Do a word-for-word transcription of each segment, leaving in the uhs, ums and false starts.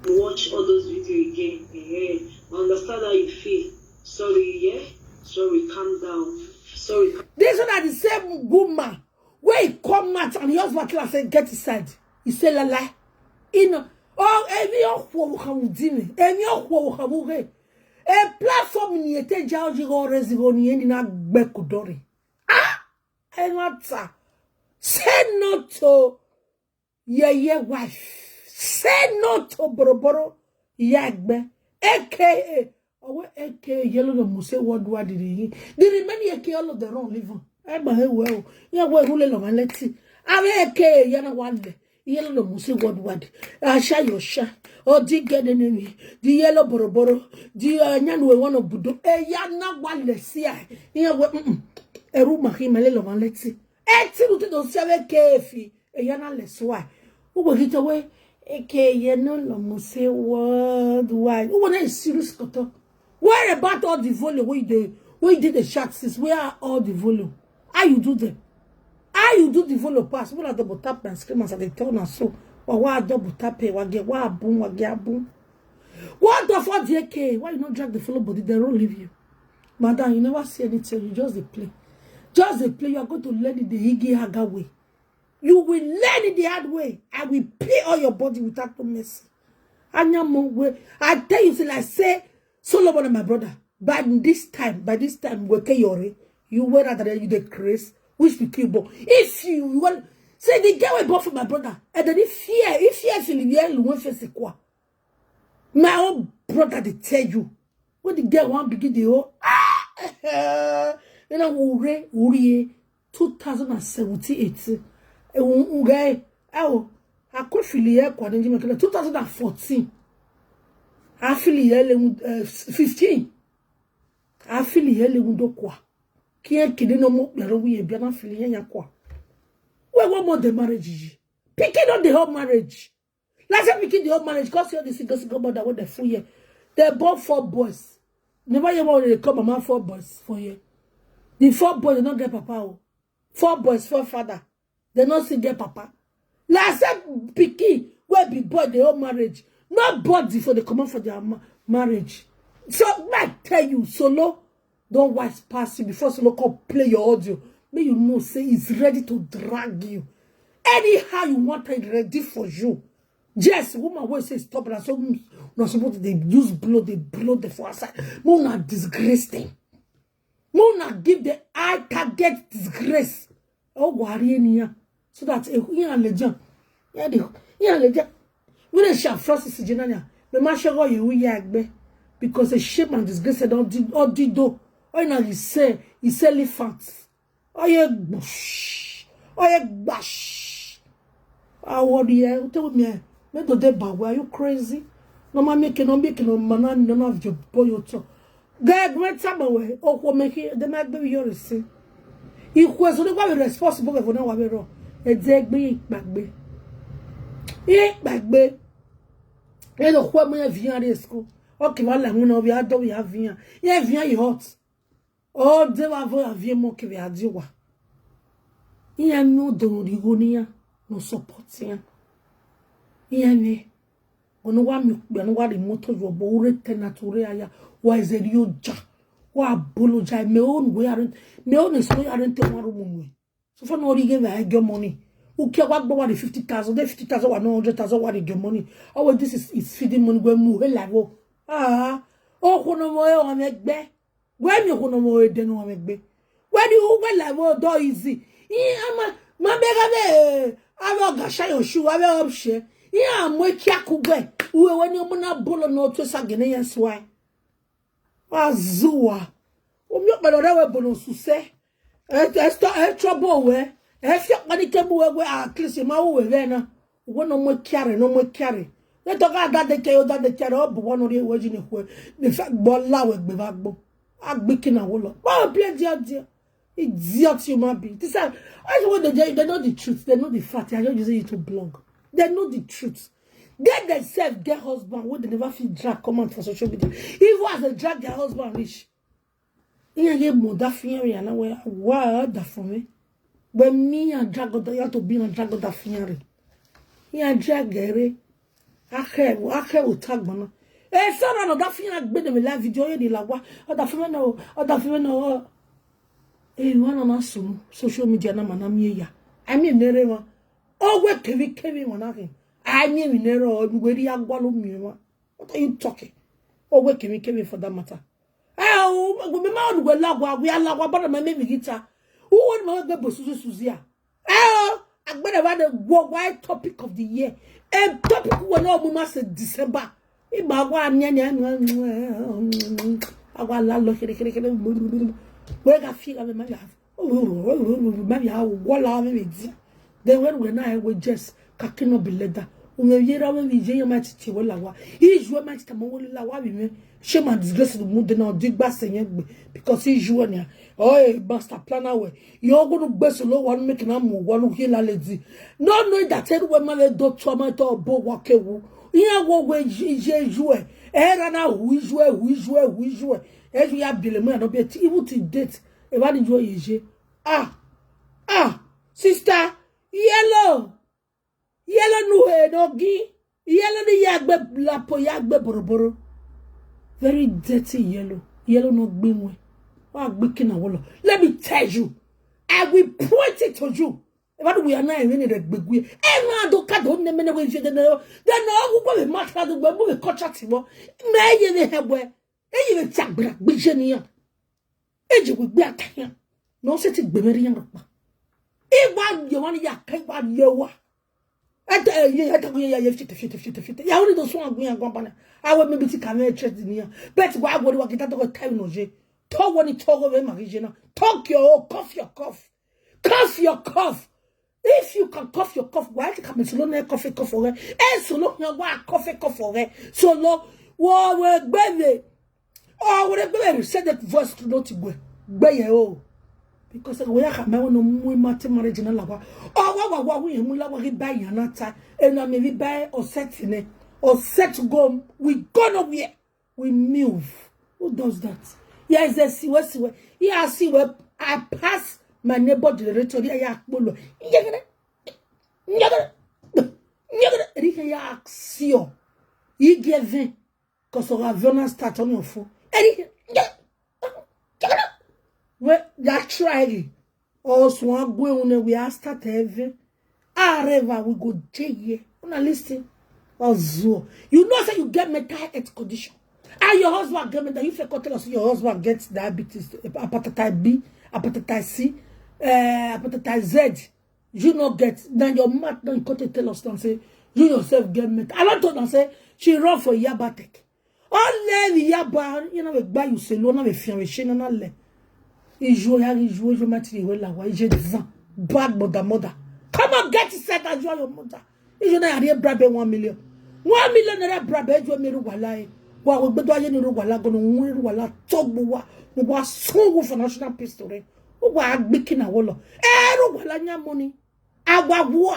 Watch all those videos again. Eh, I understand how you feel. Sorry, yeah? Sorry, calm down. Sorry. This one na the same woman wey come out and the husband tell am say get inside. He say lala. You know, oh, èmi ò kú òwò kan wù dí mi. Èmi ò kú òwò kan wù rẹ̀. A platform ni ètè ja oji go raise go ni eni na gbe kudori. Ah, Enata. Say no to yeye wife. Say no to boroboro yagbe. A K A. Owe A K A yellow no must say what do I did he. The remaining A K A all of the wrong living. Ẹ gbà ẹ wẹ o. Ìyá wẹ ìhùlẹ̀ lọ́wọ́ létí. Àwọn A K A yẹn náà wà lẹ̀. Yellow no must say what do I did. Àṣà yọ̀ṣà. Ọdí gẹ́dẹ̀ nínú. Di yellow boroboro. Di ẹ̀yánu ẹ̀wọ̀n náà bùdó. Ẹ̀yà náà wà lẹ̀ sí à. Ìyá wẹ ẹ̀rú màkì mẹ́lẹ̀ lọ́wọ́ létí. Ẹ tí mo ti dọ̀ sí àwọn A K A fi. Ẹ̀yà náà lẹ̀ sọ à. Ó wẹ̀ kí tẹ́wẹ́ A K A yẹn náà lọ́ must say what do I. Ó wẹ̀ náà serious kọ̀tọ́. Where about all the volume wey you dey wey you dey dey chat since? Where are all the volume? How you do them? How you do the volume pass? When I double tap my screen as I dey tell una so, or why I double tap it? Wage wa boom, wage boom. What the fuck, D K? Why you not drag the follow body? They don't leave you, madam. You never see anything. You just dey play, just dey play. You are going to learn it the higgy haga way. You will learn it the hard way. I will pay all your body without no mercy. Anyamo way. I tell you, say like say Solomon and my brother. By this time, by this time, we can yore. You wear that you the craze. Which be kill boy. If you want say the girl we bought for my brother, and then if fear, if fear is in the air, you won't face it. My own brother, they tell you. When the girl want begin the whole ah, you know, ure, ure, two thousand and seventeen, eighteen. Eh, un- un guy, oh, I could feel here, according to me, two thousand and fourteen. I feel here, uh, fifteen. I feel here, le undo kwa. Kien kide no mo, yaro we, biana feel here, ya kwa. Where one more the marriage? Picking on the whole marriage. Let's say picking the whole marriage, because you're the single, single mother with the full year. They bought four boys. Never you want to come among four boys for you. The four boys, they don't get papa. Oh. Four boys, four father. They not still get papa. Let's say picking, where be boy, the whole marriage. Nobody for the command for their ma- marriage. So, I tell you, Solo, don't wise pass you before Solo come play your audio. May you know, say he's ready to drag you. Anyhow you want it ready for you. Yes, woman will say stop and so mm, not supposed to they use blow, they blow the for outside. No, not disgrace them. No, not give the eye target disgrace. Oh, worry any so that a here and legend. Yeah, the here and legend. When they shall Francis Jenania, the man shall go you yagbe because a shame and disgrace don't do or did do. Oh, now he say he sell elephants. Oye gbosh. Oye gbash. Awori e, tell me, me do dey bad way. Are you crazy? No man make no make no man no no have your boy your talk. Guy, great time away. Okwo make it, they might be your receipt. Ikwe so they go be responsible for now wa be ro. E dey gbe ipagbe. Ipagbe. E do kwe mo ye vian re school. Okay, wala mo na bi ado bi avian. Ye vian yi hot. Oh, they were very avie mo ke be adiwa. Iya no do rigonia, no support ya. Iya ne. Ono wa mi gbe no wa remoto yo bo ure tena to re aya. Wa is a real ja. Wa apologize. Me own way aren't me own is way aren't te wa rumu nwe. So for no rige we I get money. Uke wa gbo wa the fifty thousand, the fifty thousand wa no hundred thousand wa the get money. Oh, well, this is is feeding money we mu he life. Ah. Oh, kono mo e o me gbe. Gwe mi kono mo e denu wa me gbe. When you well like mo do easy. I ama ma be ga be. Ave oga sha yo shu ave option. I amo ki akugbe. Uwe we ni mo na bolo no to sa gene yes why. Azua. O mi o pelo re we bolo suse. E e sto e trouble we. E fi pani ke bu we we at least ma wo we na. Wo no mo kiare no mo kiare. They talk about that they care that they care. Oh, but one of the words in the way. In fact, bola we be back bo. Agbiki na wo lo. Oh, play dear dear. Idiot human being. This are I know they they know the truth. They know the fact. They are just using it to blog. They know the truth. They themselves get husband when they never feel drag come out for social media. Even as they drag their husband rich. Iye ye mo da fiyan re ana we wa da fun mi. Gbe mi an drag oda ya to bi an drag oda fiyan re. Iye drag ere. Ahewo, ahewo tagbana. Eh, sana no da fina gbe de me live video ye di lawa. Oda fina no, oda fina no. Eh, wana na so social media na mana mi ya. I mean nere wa. Owe kevi kevi wana hin. I mean mi nere o, we ri agwa lo mi wa. What are you talking? Owe kevi kevi for that matter. Eh, o, we ma on we lawa, we lawa, but me me gita. Who want me gbe bosusu suzia? Eh, agbada wa the worldwide topic of the year. A topic we no mu ma se December. Iba wa nya nya. Agwa la lo kere kere kere. We ga fi ga me ma ya. Ma ya wala me me di. Then when we na we just kaki no be leather. We yera we we je ma ti ti we lawa. Iju ma ti ta mo we lawa bi me. Shame and disgrace the mood na di gba se yen gbe. Because iju ni. Oh, master planner we. You're going to best lo one make na mu one here la lady. No, no, that everywhere my doctor my to bo wa kewu. Iya wo we je ju e. Era na hu ju e, hu ju e, hu ju e. E ju ya bile mu no be even to date. E ba ni ju e je. Ah. Ah. Sister, yellow. Yellow no he no gi. Yellow ni ya gbe lapo ya gbe boroboro. Very dirty yellow. Yellow no gbe nwe. Wa gbe kina wolo. Let me tell you. I will point it to you. If I do we are not even in the big way. E ma do ka do ne mene we je de no. De no gu gbe ma tra do gbe mu we culture ti wo. Me ye ne he we. E ye ne ti agbara gbe je ni ya. E je we gbe atanya. No se ti gbe me ri yan pa. E wa ye wa ni ya kai wa ye wa. Ete ye ete ye ye fite fite fite fite. Ya woni do so agun ya gwa bana. Awe me bi ti ka me church ni ya. Bet wa go wa kita to time no je. To woni to go we ma je na. Talk your own, cough your cough. Cough your cough. If you can cough your cough, why can't you solo na cough cough for? E solo na wa cough cough for. Solo wo we gbele. Oh, we gbele, say that voice to not go. Gbe ye o. Because we ya ka me no mu ma te marriage na lawa. Oh, wa wa wa we mu lawa ri ba ya na ta. E na me ri ba o set ne. O set go. We go nowhere. We move. Who does that? Here is a siwe siwe. Here I see where I pass my neighbor generator. Here ya kpolo. Nyegere. Nyegere. Nyegere. Eri ke ya aksio. Ige vin. Koso ga vona start on your phone. Eri ke. Nyegere. Nyegere. We ya try. Osun agwe une we are start heaven. Areva we go dey here. Una listen. Ozuo. You know say you get mental health condition. And your husband get mental, you fit tell us your husband get diabetes, hepatitis B, hepatitis C, uh, hepatitis Z. You no get. Now your mouth now you come to tell us now say you yourself get mental. I don't know say she run for Yabatek. Ole ri ya ba, you know, we gba you say lo na we fian we she na na le. Ijo ya ijo ijo ma ti we lawa ije zan. Bad mother mother. Come on, get yourself as you are your mother. Ijo na ya ri bribe one million. One million naira bribe ijo mi ru wala e. Wa we gbedo aye ni ru wala go no ru wala to gbo wa. Mo wa so wo for national peace to re. O wa gbiki na wo lo. E ru wala nya money. Awa wa.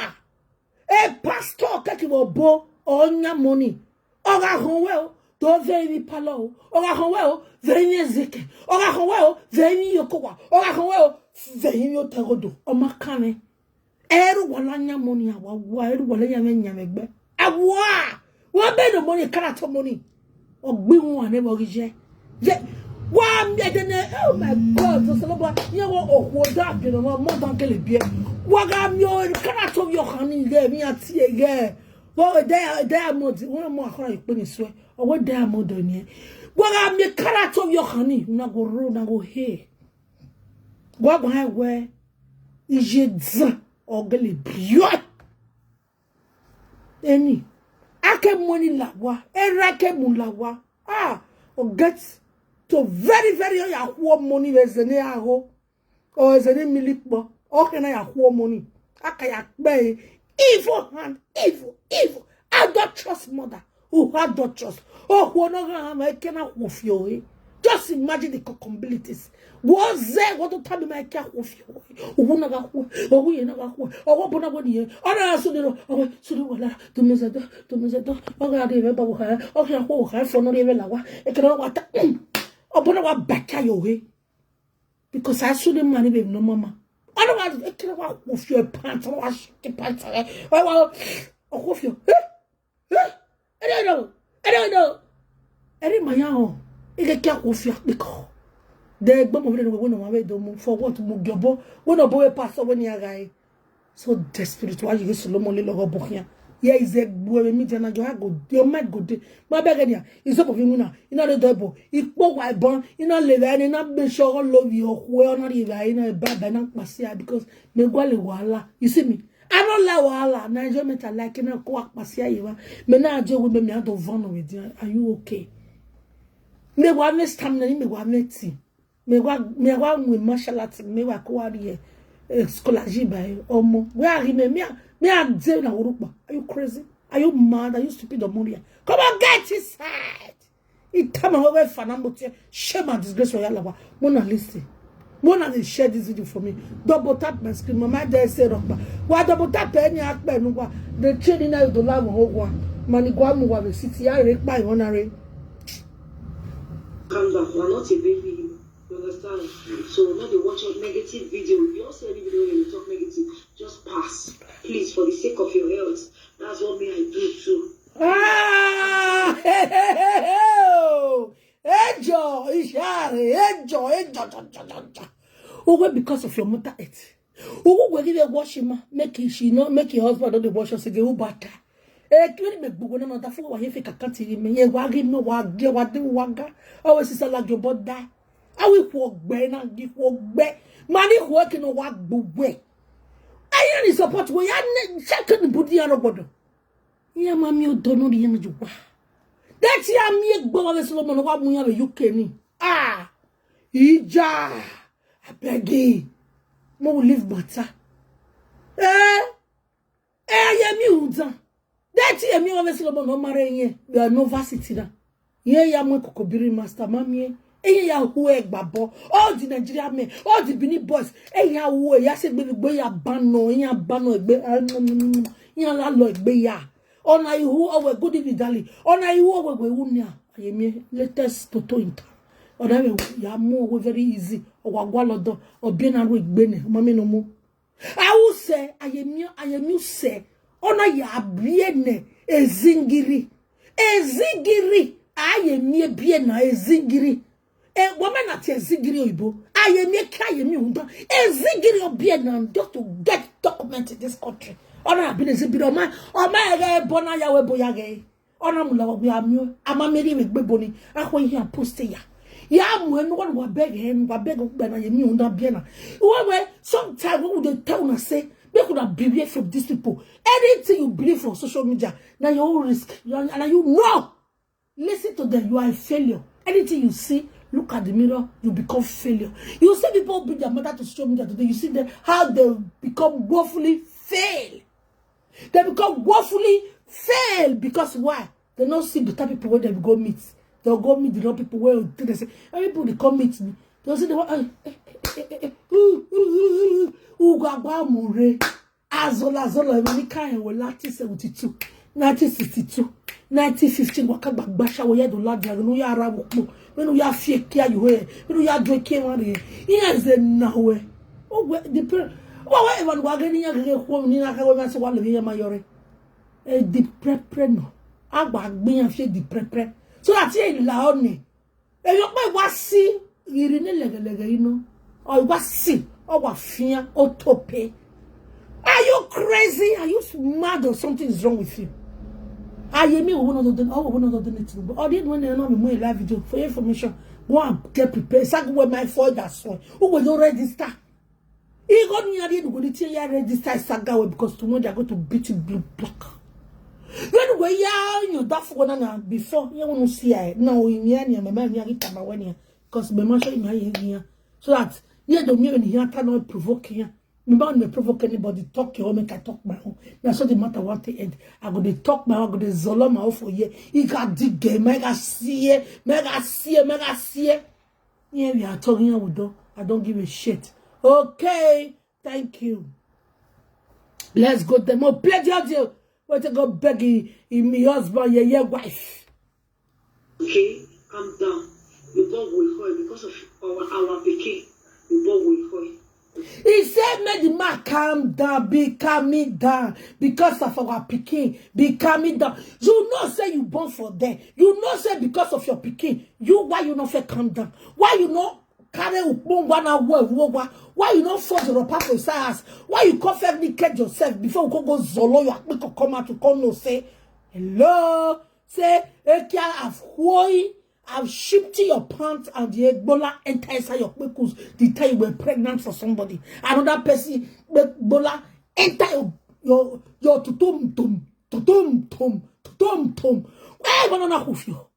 E pastor keki wo bo o nya money. Oga hon we o, to ve ni palo o. Oga hon we o, ve ni ezeke. Oga hon we o, ve ni yokowa. Oga hon we o, ve ni otegodo. O ma kane. Eru wala nya money awa wa, eru wala nya me nya me gbe. Awa! Wa be no money, character money. Ogbi won ane bo gije. Ye wa mi ede ne, oh my God, so so ba. Ye wo okwo da bi no mo dan kele bi. Wa ga mi o character yo kan ni le mi ati e ye. Wo de diamond, wo mo akora ipe ni so. O we diamond ni. Wa ga mi character yo kan ni na go ro na go he. Wa gba we ije zan ogele bio. Eni ake money lawa, era ke mu lawa. Ah, o get to very very ya wo money we zene aho. O zene milikpo. O ke na ya wo money. Aka ya pe evil hand, evil, evil. Adulterous mother who had daughters. Oh, who no ga ma ke na wo fi o. Just imagine the concombilities. Wo ze wo to tabi ma ke wo fi o. Wo na ga wo, wo ye na ga wo. O wo bona wo ni. O na so de no. O wo so de wala. To me ze do, to me ze do. O ga de be ba wo ha. O ga wo ha fo no de be lawa. E ke na wa ta. O bona wa ba ka yo he. Because I saw the money be no mama. O na wa e ke na wa wo fi o pants, wa shake pants. O wa o wo fi o. Eh? Eh? I don't know. I don't know. Eri maya ho. Ege kya ko fi akpiko. De gbo mo vile no we no ma we do mo for what mo gyobo. We no bo we pastor we ni aga e. So desperate why you Solomon le logo bokia. Yeah, is a boy me jana your heart go your mind go dey. My beg any. Is up of him now. You know the double. He poke wa bon. You know le any na be sure love you. Where na the guy na bad na pasia because me go le wala. You see me? I don't like wala. Na enjoyment I like na ko pasia you. Me na ajo we me me ado van with you. Are you okay? Me wa me stamina, me wa me ti. Me wa me wa mu martial arts, me wa ko wa ri e. Eh, scholarship by omo. Where are me? Me a- me a dey na urupa. Are you crazy? Are you mad? Are you stupid or moria? Come on, get inside. It time I went for number ten. Shame and disgrace for your lover. Mona listen. Mona they share this video for me. Double tap my screen. Mama dare say rock. Why double tap any act by no? The chain in the love of one. Money go am over the city. I rake by honor. Calm down. We're not a baby. You understand? So not the watch out negative video. If you also any video where you talk negative, just pass. Please, for the sake of your health. That's what me I do too. Ah! Ejo, Ishare, Ejo, Ejo, jo, jo, jo, jo. Uwe because of your mother earth. Uwe give a wash him, make him she not make your husband not the wash us again. Who bata? Eh, clearly make bugo na da fu wa ye fe kakati me. Ye wa give no wa ge wa de wa ga. Always is like your body die. I will walk be na give walk be. Money work no wa buwe. I am support we ya ne check the body ya no bodo. Iya mami odo no ri ya no ju wa. That ya mi egbo wa Solomon wa mu ya be U K ni. Ah. Ija. I beg you. Mo will leave matter. Eh? Eh, ye mi unza. That ye mi wa Solomon no mare ye. We are no varsity na. Ye ya mo kokobiri master mami. Eh, ye ya hu e gbabo. All the Nigeria men, all the Benin boys. Eh, ya hu e ya se gbe gbe ya bano, ya bano egbe. Ah, mm, mm, mm. Ya la lo egbe ya. Ona ihu owe good evening darling. Ona ihu owe we unia. Ayemi latest toto inta. Ona we ya mu owe very easy. Owa gwa lodo. Obie na ru egbe ne. Mami no mu. Awuse ayemi ayemi use. Ona ya bie ne ezingiri. Ezingiri ayemi bie na ezingiri. E woman na ti ezingiri oyibo. Ayemi ka ayemi undan. Ezingiri obie na just to get document in this country. Ona abin ezingiri oma oma ege bona ya we boya ge. Ona mula wa ya mi o. Ama meri we gbe boni. Akwa ihe a post ya. Ya mu enu wa wa beg him, wa beg gbe na ayemi undan bie na. We we sometimes we dey tell una say make una beware from these people. Anything you believe on social media, na your own risk. You are, and you know. Listen to them. You are a failure. Anything you see, look at the mirror, you become failure. You see people bring their mother to social media today. You see them how they become woefully fail. They become woefully fail because why? They don't see the type of people where they go meet. They'll go meet the wrong people where they say, "Every people they come meet me." They'll say, "They want, eh, eh, eh, eh, eh, ooh, ooh, ooh, ooh, ooh, go, go, mure." Azola, Azola, when he can't, well, nineteen seventy-two, nineteen sixty-two, nineteen fifteen, Waka Bagbasha, where you had the lad, you know, you are Arabu, when you are Fiekia, you were, when you are Drake, you are here. He has a now. Oh, well, the prayer. Oh, whatever, we're getting a home, Nina, how am I so one of you, my yore? Eh, the pre pre no. Agba gbin fi the pre pre. So that he la on. E yo pe wa si iri ne lege lege ino. O wa si, o wa fian, o tope. Are you crazy? Are you mad or something is wrong with you? Aye mi wo no do, o wo no do ni ti. Or did when you know me live video for your information. Go and get prepared. Sa go my for that one. Who will you register? He got me at the go to ya register Sagawe because tomorrow they are going to beat you blue black. When we ya you that for one before you want to see I now in ya ni my man ya get my when ya because my man show me ya so that you don't me when you cannot provoke ya. Me ba me provoke anybody, talk your own, make I talk my own. Na so the matter want to end. I go dey talk my own, I go dey zolo my own for here. He got dig game, make I see it, make I see it, make I see it. Yeah, we are talking, I don't, I don't give a shit. Okay, thank you. Let's go. Dem o play the audio. Wait to go beg him, him husband, yeah, yeah, wife. Okay, calm down. You go with her because of our, our pikin. You go with her. He said, "Make the man calm down, be calming down because of our pikin, be calming down." You know, say you born for them. You know, say because of your pikin, you why you not feel calm down? Why you not carry ukpongwa na wo wo wa? Why you not force the rapa for size? Why you come feel naked yourself before we go go zolo your people come out to come no say hello? Say ekia have hoi have shifted your pants and the egbola enter inside your kpekus the time you were pregnant for somebody. Another person egbola enter your your your tutum tum tutum tum tutum tum. Where you gonna know who you?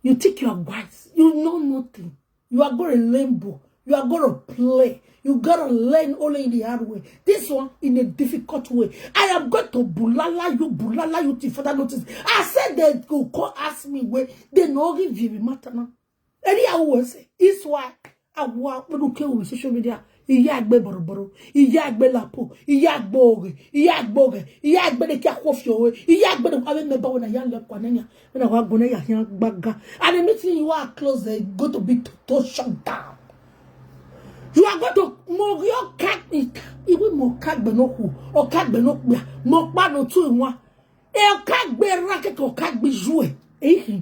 You think you are wise. You know nothing. You are going to limbo. You are going to play. You gotta learn only in the hard way. This one in a difficult way. I am going to bulala you, bulala you till further notice. I said they go call ask me where they no give you matter now. Any I will say. It's why I walk with okay with social media. Iya agbe boroboro, iya agbe lapo, iya agbe oge, iya agbe oge, iya agbe de kia kofio, iya agbe de kwa me ba wona ya le kwa nanya. When I walk gonna ya here baga. And the meeting you are close, they go to be to shut down. You are going to mo your cat it. Iwe mo cat be no ku, or cat be no kpia, mo pa no two in one. E cat be racket or cat be joue. Eh?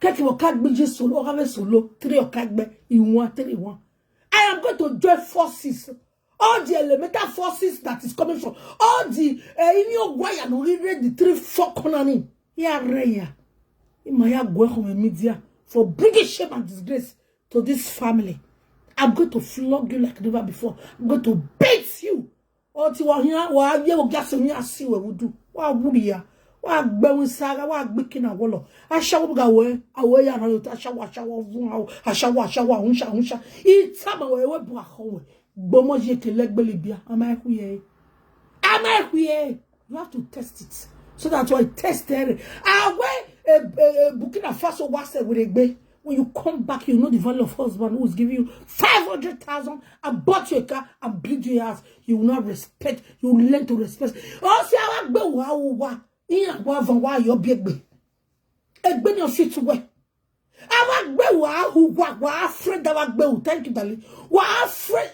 Keke or cat be just solo, or have solo, three or cat be in one, three one. I am going to join forces. All the elemental forces that is coming from all the uh, in your wire no read the three four corner. Yeah, reya. Imaya go home media for bringing shame and disgrace to this family. I'm going to flog you like never before. I'm going to beat you. Oti wa hia wa ye wo gase ni asi we wudu. Wa wuri ya. Wa gbe wi saga wa gbe kina wolo. Asha wo ga we. Awe ya na yo asha wa asha wa vun awo. Asha wa asha wa hunsha hunsha. Itama we we bu aho we. Gbomo ye ke legbele bia. Ama eku ye. Ama eku ye. You have to test it. So that's why test it. Awe e, e, e, Burkina Faso wa se we gbe. When you come back, you know the value of husband who is giving you five hundred thousand and bought you a car and built you a house. You will not respect. You will learn to respect. Oh, see how I go, wow, wow. In a wa van wa your big be. A bit of fit to work. Our be wa who wa wa friend our be. Thank you, darling. Wa friend.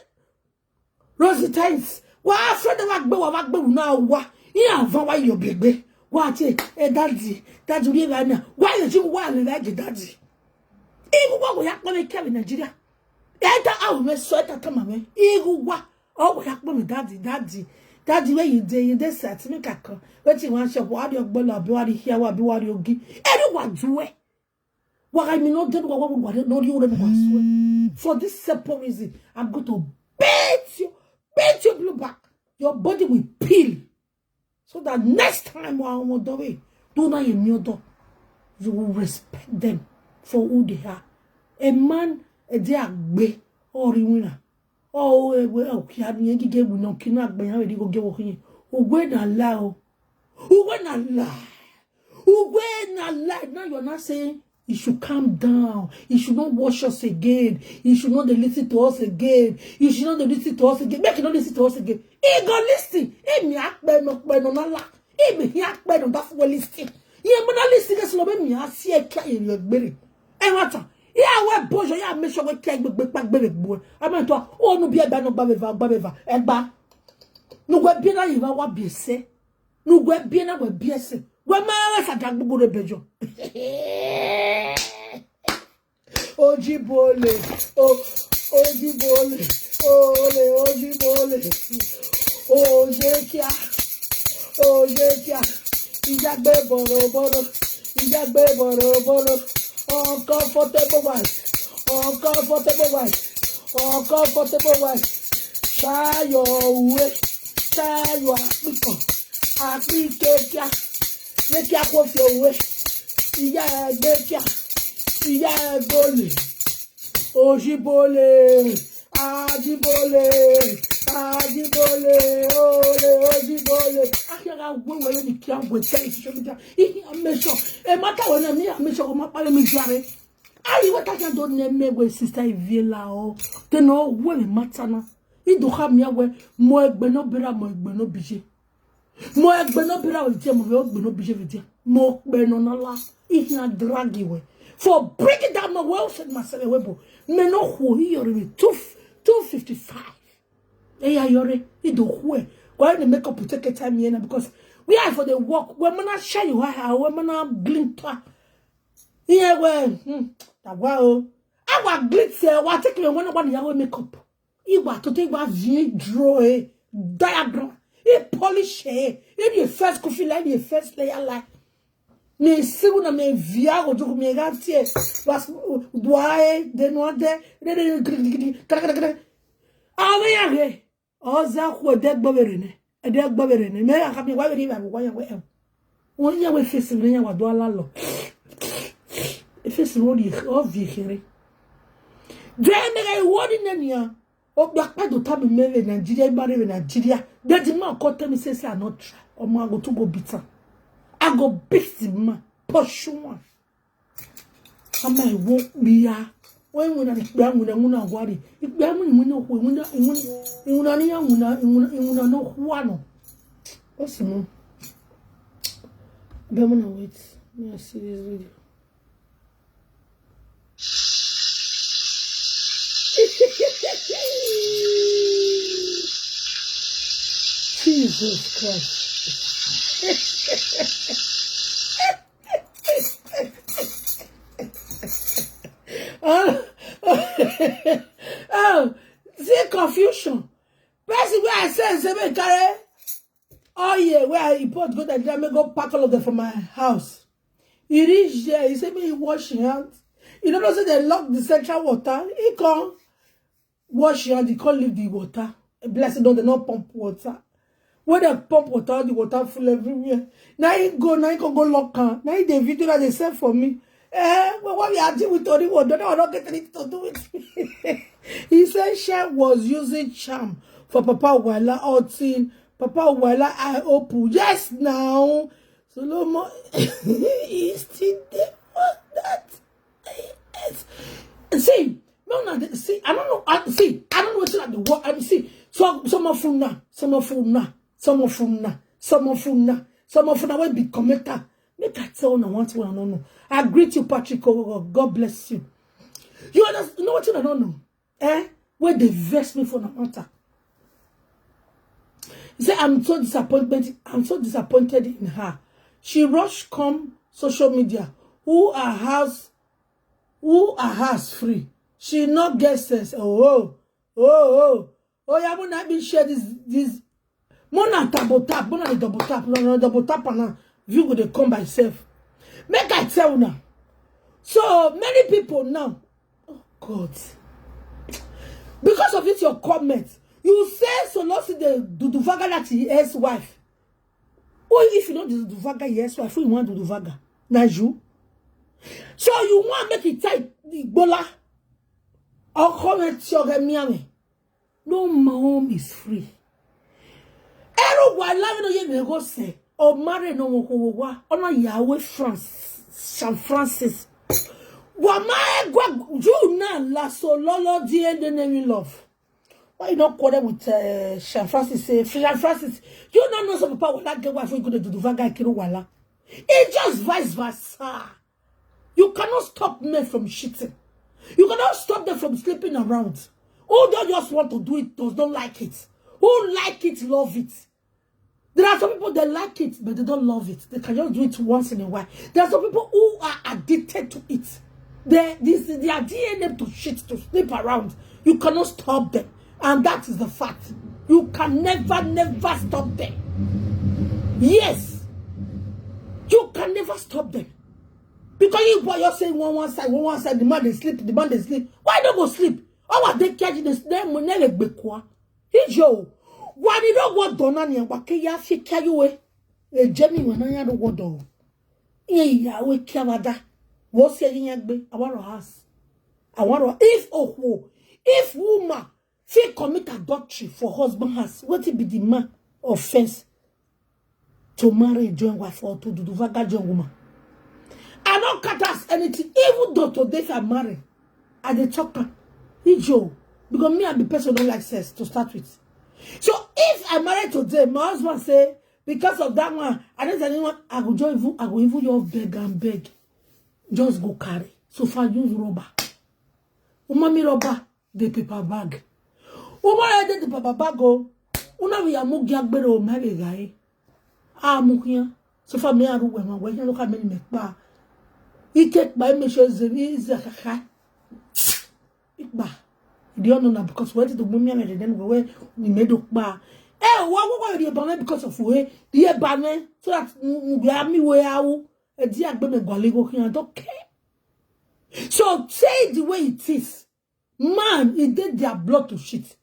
Rosie Times. Wa friend wa gbe wa wa gbe na wa. Iya van wa yo bebe. Wa che e daddy. Daddy we ba na. Wa ye ji wa le like daddy. Igu wa go ya pon ke Nigeria. E ta a me so e ta ta ma me. Igu wa. O go ya pon daddy, daddy. Daddy where you dey, you dey set me kaka. Wetin wan shop, wa di ogbolo abi wa di here, wa abi wa di ogi. Anyone do it. Why me not dead? What would what not you would have swear? For this simple reason, I'm going to beat you, beat you blue back. Your body will peel. So that next time I want the way, do not in your door. You will respect them for who they are. A man, a day agbe, or you winner. Oh, we are okay. I need to get we no kina agbe. How do you go get working? Ugwe na lao. Ugwe na lie. Ugwe na lie. Now you're not saying you should calm down. You should not watch us again. You should not dey listen to us again. You should not dey listen to us again. Make you not listen to us again. He go listen. He me akpe no kpe no na la. He me he akpe no that for listen. He me not listen. Guess no me me asi e kia in your gbere. E wata. Ya we bojo ya make sure we kia gbegbe pa gbere gbo. Amen to. Oh no be e ba no gba beva gba beva. E gba. No we bi na yi va wa bi se. No we bi na we bi ese. We ma we sa da gbogbo re bejo. Ojibole, o Ojibole, ole Ojibole. Ojekia, Ojekia. Ijagbe boro boro, Ijagbe boro boro. Uncomfortable wife, uncomfortable wife, uncomfortable wife. Shayo uwe, shayo akpiko, akpike kia, ye kia kofio uwe. Iya egbe kia, iya egbole. Ojibole, Ajibole, Ajibole, ole Ojibole. Akira wewe ni kia we tell social media. Ihi amesho. E mata we na mi amesho ko ma pale mi jare. Ayi we ta kan do ne me we sister Iviela o. Te no we mi mata na. Ido ha mi we mo egbe no bera mo egbe no bije. Mo egbe no bera we je mo we egbe no bije we je. Mo pe no na la. Ihi a drag we. For break it down my well said myself we bo. Me no ho hi yori me two two fifty five. Eya yore, ido hue. Why the makeup will take a time here now? Because we are for the work. We're gonna share you how, we're gonna glint. Yeah, well, hmm, that wow. Our glitz, eh, what take me one one yahoo makeup. Iwa to take wa vie draw, eh, diagram. E polish, eh, e be first coffee like, e first layer like. Me see una me via go to me got here. Was why they no there. They they gidi gidi. Kara kara kara. Awe ya he. Oza ku de gbo bere ne. E de gbo bere ne. Me aka me wa bere ba wa ya we. Won ya we face ne ya wa do ala lo. E face ro di o vi here. De me ga wo di ne nia. O gba pa do ta mi me we Nigeria, ba re we Nigeria. De di ma ko tell me say say I not try. O ma go to go bitter. I go beat the man. Pursue one. Ama iwo bia. When we na ikpe anwụ na nwụna agwari. Ikpe anwụ nwụna okwu, nwụna, nwụna, nwụna ni ya nwụna, nwụna, nwụna no kwano. What's more? Be muna wait. Me I see this video. Jesus Christ. Oh, oh, see confusion. Person where I say, say, me carry. Oh, yeah, where I import go that me go pack all of them for my house. He reach there, he say, me he wash him hands. You know, say they lock the central water. He come wash him hand, he come leave the water. A blessing, don't they not pump water? When they pump water, the water full everywhere. Now he go, now he can go lock am. Now he the video that they send for me. Eh, but what we are dealing with Tori Wodo, no, I don't get anything to do with me. He said Chef was using charm for Papa Wala until Papa Wala I open. Yes, now. Solomon is still there for that. Yes. See, no, no, see, I don't know. I, see, I don't know what you like the work. I mean, see, so some of them now, some of them now, some of them now, some of them now, some of them will be commenter. Make I tell you one thing I don't know. I greet you, Patrick Ogogo. God bless you. You understand? You know what I don't know? Eh? Where they vex me for the matter. He said, I'm so disappointed. I'm so disappointed in her. She rush come social media. Who are house? Who are house free? She not get sense. Oh, oh, oh, oh. Oh, yeah, I'm not be share this this. Mona double tap, mona the double tap, no, no, double tap, and now you go to come by self. Make I tell now. So many people now. Oh God. Because of it, your comment. You say so lost the Duduvaga that his ex-wife. Oh, if you know the Duduvaga, your ex-wife, who you want Duduvaga? Now you. So you want make it tight, Igbola. Or comment your miami. No, my home is free. Everyone love no ye go say. O mare no wo wo wa. Ona Yahweh France, San Francis. Wa ma egwa you na la so lolo di e de name love. Why you not quarrel with uh, San Francis? Say San Francis, you don't know some people will not get wife when you go to do the guy kilo wala. It's just vice versa. You cannot stop men from shitting. You cannot stop them from sleeping around. Who don't just want to do it, does not like it. Who like it, love it. There are some people that like it, but they don't love it. They can just do it once in a while. There are some people who are addicted to it. They, this, they are D N A to shit, to sleep around. You cannot stop them. And that is the fact. You can never, never stop them. Yes. You can never stop them. Because you boy, you're saying one one side, one one side, the man they sleep, the man they sleep. Why don't go sleep? How are they catching this? They will never be quiet. Ijo, wani do wo dona ni wa ke ya fi kayo we. E je mi wona ya do wo do. Ye ya we kia wada. Wo se yin ya gbe, awaro house. Awaro if okwo, if woman fit commit adultery for husband house, what it be the man offense? To marry join wife or to do vaga join woman. I don't cut us anything, even though today if I marry, I dey talk am. Ijo, because me and the person don't like sex to start with. So if I marry today, my husband say, because of that one, I don't tell anyone, I go join even, I go even your beg and beg. Just go carry. So far, use rubber. Umami rubber, the paper bag. Umar did the baba bago. Una we amugi agbero mebe gai. Amukia. So far me aru we ma we no ka many me pa. Ike pa me show ze ni ze kaka. Ikpa. Di ono na because we to mumia me den we ni me do pa. Eh, wa wa wa di ba me because of we. Di ba me so that mu ya mi we awu. E di agbe me gwale go kian to ke. So say the way it is. Man, e dey their blood to shit.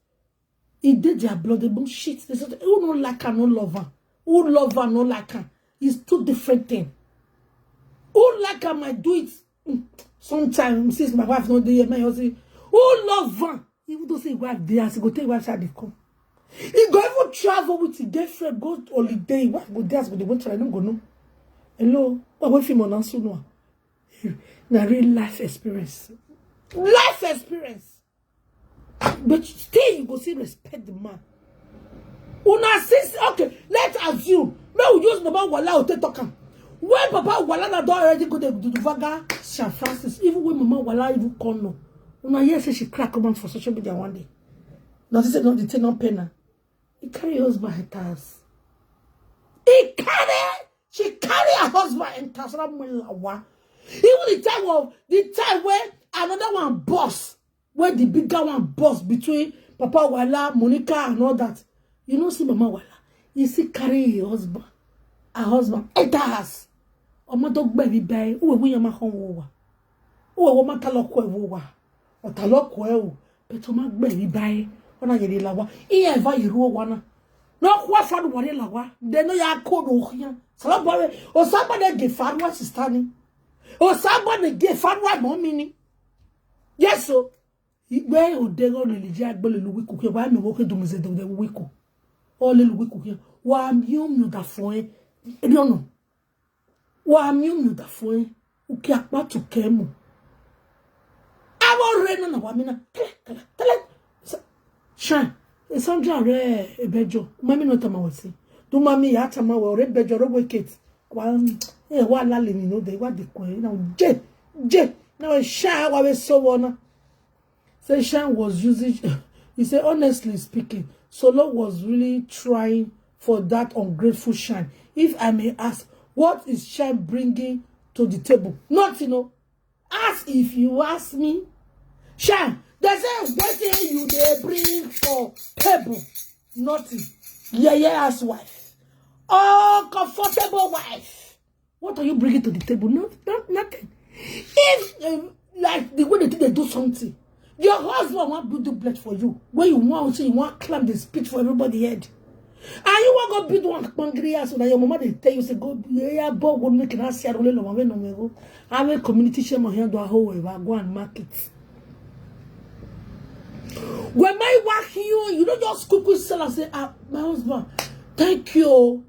E dey their blood, they both shit. They say, who no like her, no love her. Who love her, no like her. It's two different things. Who like her might do it. Mm. Sometimes, since my wife no dey here, my husband, who love her? Even though say wife dey, as go take wife side dey come. He go even travel with his girlfriend, go holiday, wife go there, as go dey wait for, I don't go know. Hello, what we film on Ansu no? Na real life experience. Life experience. But still, you go still respect the man. Una sis, okay, let's assume. May we use Baba Wala or take talk am. When Baba Wala na don already go dey do vaga San Francis, even when Mama Wala even come no. Una hear say she crack come out for social media one day. Now she say no, the thing no pain her. He carry husband enter house. He carry, she carry her husband enter house. That man lawa. Even the time of the time when another one boss, where the bigger one boss between Papa Wala, Monica, and all that. You know, see Mama Wala. You see carry her husband, her husband enter house. Ọmọ tó gbẹ̀bí báyìí, who we yama home wa. Who we ma talk wa. Ọ̀tá ló kọ ẹ o, bẹ̀tẹ̀ ọmọ gbẹ̀rí báyìí, wọn náà yẹ̀rẹ̀ làwa, ìyá ẹ̀fà yẹ̀rù ó wa náà. Náà kó àfọ̀dù wọlé làwa, dẹ̀nà yà kó ló hìyà. Sàlábà rẹ̀, Osaba dẹ̀ gẹ̀ faruwa sista ni. Osaba dẹ̀ gẹ̀ faruwa mọ́ mi ni. Yes o. Ìgbẹ́ òde rẹ̀ lè jẹ́ agbọ́lẹ̀ ló wíkù kí ẹ wá mi wọ́n kí dùnmùsẹ̀ dùnmùsẹ̀ wíkù. Ọ lè ló wíkù kí ẹ wá mi ó mi ò dà fún ẹ. Ẹni ọ̀nà. Wa mi ò mi ò dà fún ẹ. Òkè àpá tó kẹ́ mọ̀. Àwọn ọ̀rẹ́ náà wà mí náà. Kẹ́lẹ́, kẹ́lẹ́, kẹ́lẹ́. Sa-, Shan, Sandra rẹ̀ ẹ̀bẹ̀jọ. Mami náà tàmà wọ̀ sí. Tó máa mi yà tàmà wọ̀ ọ̀rẹ́ bẹ̀jọ rẹ̀ wẹ̀ Kate. Wa, ẹ wà lálẹ́ mi náà dẹ̀ wà dé kọ́ ẹ náà. Jẹ́, jẹ́, náà ẹ ṣá wa wẹ̀ sọ́wọ́ náà. Say Shan was using, he said, honestly speaking, Solo was really trying for that ungrateful Shan. If I may ask, what is Shan bringing to the table? Nothing, no. As if you ask me, Shan, they say, what thing you they bring for table? Nothing. Yeah, yeah, housewife. Oh, comfortable wife. What are you bringing to the table? Not, not nothing. If, um, like, the way they think they do something, your husband want build the blood for you. When you want to say you want climb the speech for everybody head. And you want go build one hungry ass so that your mama they tell you say go yeah boy go make an ass here only no one no go. I will community share my hand do a whole way go and market. When my work you, you don't just quickly sell and say, ah, my husband, thank you.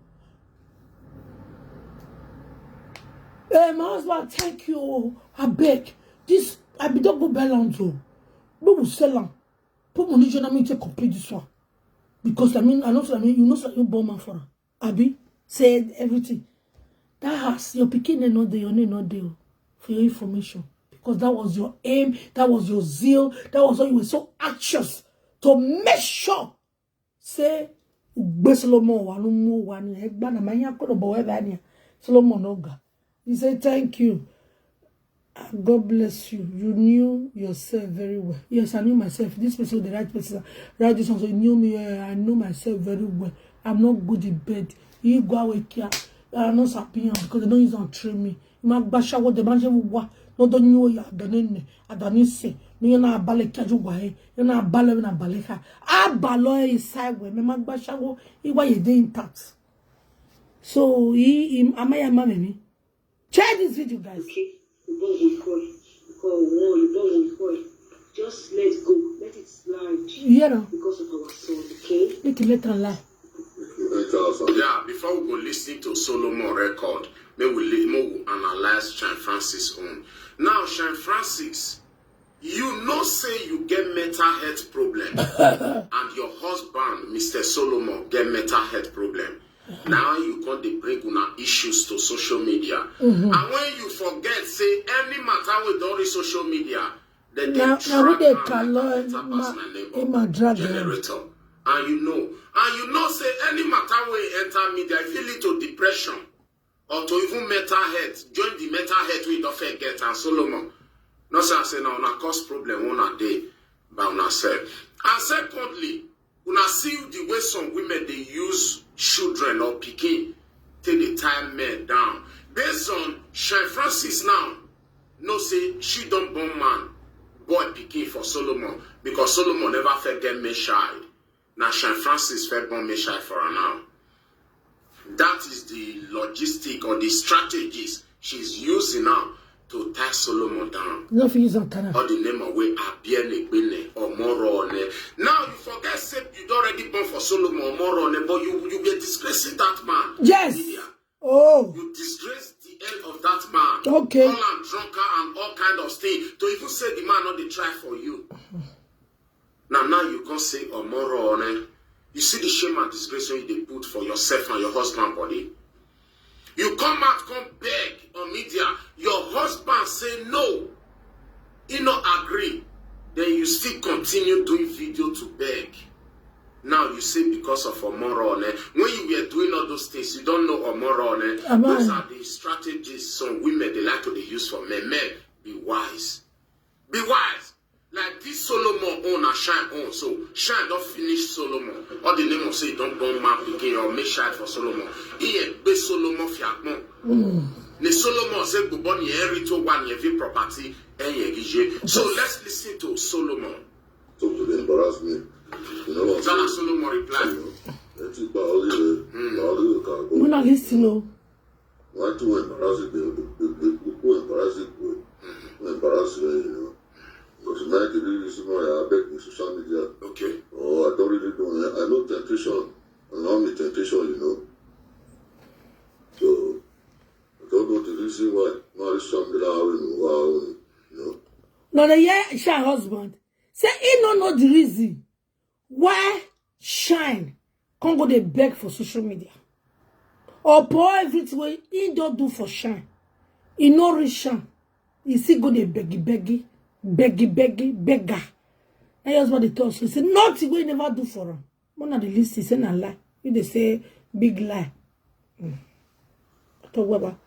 Eh, my husband, thank you. I beg. This, I be don't go balance o. We will sell am. Put money join me to complete this one. Because I mean, I know, I mean, you know, so you born man for her. Abi, said everything. That house, your pikin name not there, your name not there o, for your information. Because that was your aim, that was your zeal, that was why you were so anxious to make sure say ugbe Solomon wa no mu wa ni egba na manya ko no bowe ba ni Solomon no ga. He said, thank you. Ah, God bless you. You knew yourself very well. Yes, I knew myself. This person, the right person, right this one. So you knew me. Eh, I know myself very well. I'm not good in bed. You go away here. I'm not happy because they don't use and train me. Ma gba shower, the man wa no do nyo ya danene adanise. Ni na abale kaju wa e. Ni na abale na abale ka. Abalo e sai we me ma gba shower. Iwa ye dey intact. So he, he amaya mama me. Share this video, guys. Okay. You born with boy. You call one, you born with boy. Just let go. Let it slide. You hear now? Because of our son, okay? Make it let her lie. Yeah, before we go listen to Solomon record, may we li- may we analyze Shine Francis own. Now, Shine Francis, you know say you get mental health problem, and your husband, Mister Solomon, get mental health problem. Now you come dey bring una issues to social media, and when you forget say any matter wey don reach social media, Then Now, they now we drag dey man color like enter ma- personal name in my of drag. Generator. And you know, and you know say any matter wey enter media, if it lead to depression or to even mental health, join the mental health we don't forget and Solomon. No say I say now una cause problem una day by una self. And secondly, una see the way some women they use children or pikin till they tie men down. Based on Shine Francis now, no say she don't born man boy pikin for Solomon because Solomon never fed get male child. Now Shine Francis fed born male child for her now. That is the logistic or the strategies she's using now to tie Solomon down. No fit use am kana. All the name of way Abiene Bene or Morone. Now you forget say you don't already born for Solomon or Morone, but you you were disgracing that man. Yes. Media. Oh, You disgrace the end of that man. Okay. Call him drunker and all kind of things. To even say the man not the try for you. Now now you can say Omorone. You see the shame and disgrace when you they put for yourself and your husband body. You come out, come beg on media. Your husband say no. He not agree. Then you still continue doing video to beg. Now you say because of Omorone. When you were doing all those things, you don't know Omorone. Am I? Those are the strategies some women they like to they use for men. Men, be wise. Be wise. Like this Solomon own and Shine own. So Shine don't finish Solomon. All the name of say don't born man again or make Shine for Solomon. He ain't be Solomon fiakmon. The Solomon say go born your every to one every property and your gije. So let's listen to Solomon. So to dey embarrass me. You know what I'm Ghana saying? Solomon reply. Let's see, Paoli, Paoli, una listen o. Why do embarrass it? Who embarrass it? Who embarrass you? You know. Because my the reason why I beg in social media. Okay. Oh, I don't really know. I know temptation. I know me temptation. You know. So I don't know the reason why. Now this something that I will know. You know. Now the year Shine husband say he no know the reason why Shine can't go dey beg for social media or pour everything wey he don't do for Shine. He no reach Shine. He still go dey beggy beggy, beggy beggy, beggar. That is what they tell us. He say nothing wey he never do for him. One of the list he say na lie. You dey say big lie. Mm. Talk about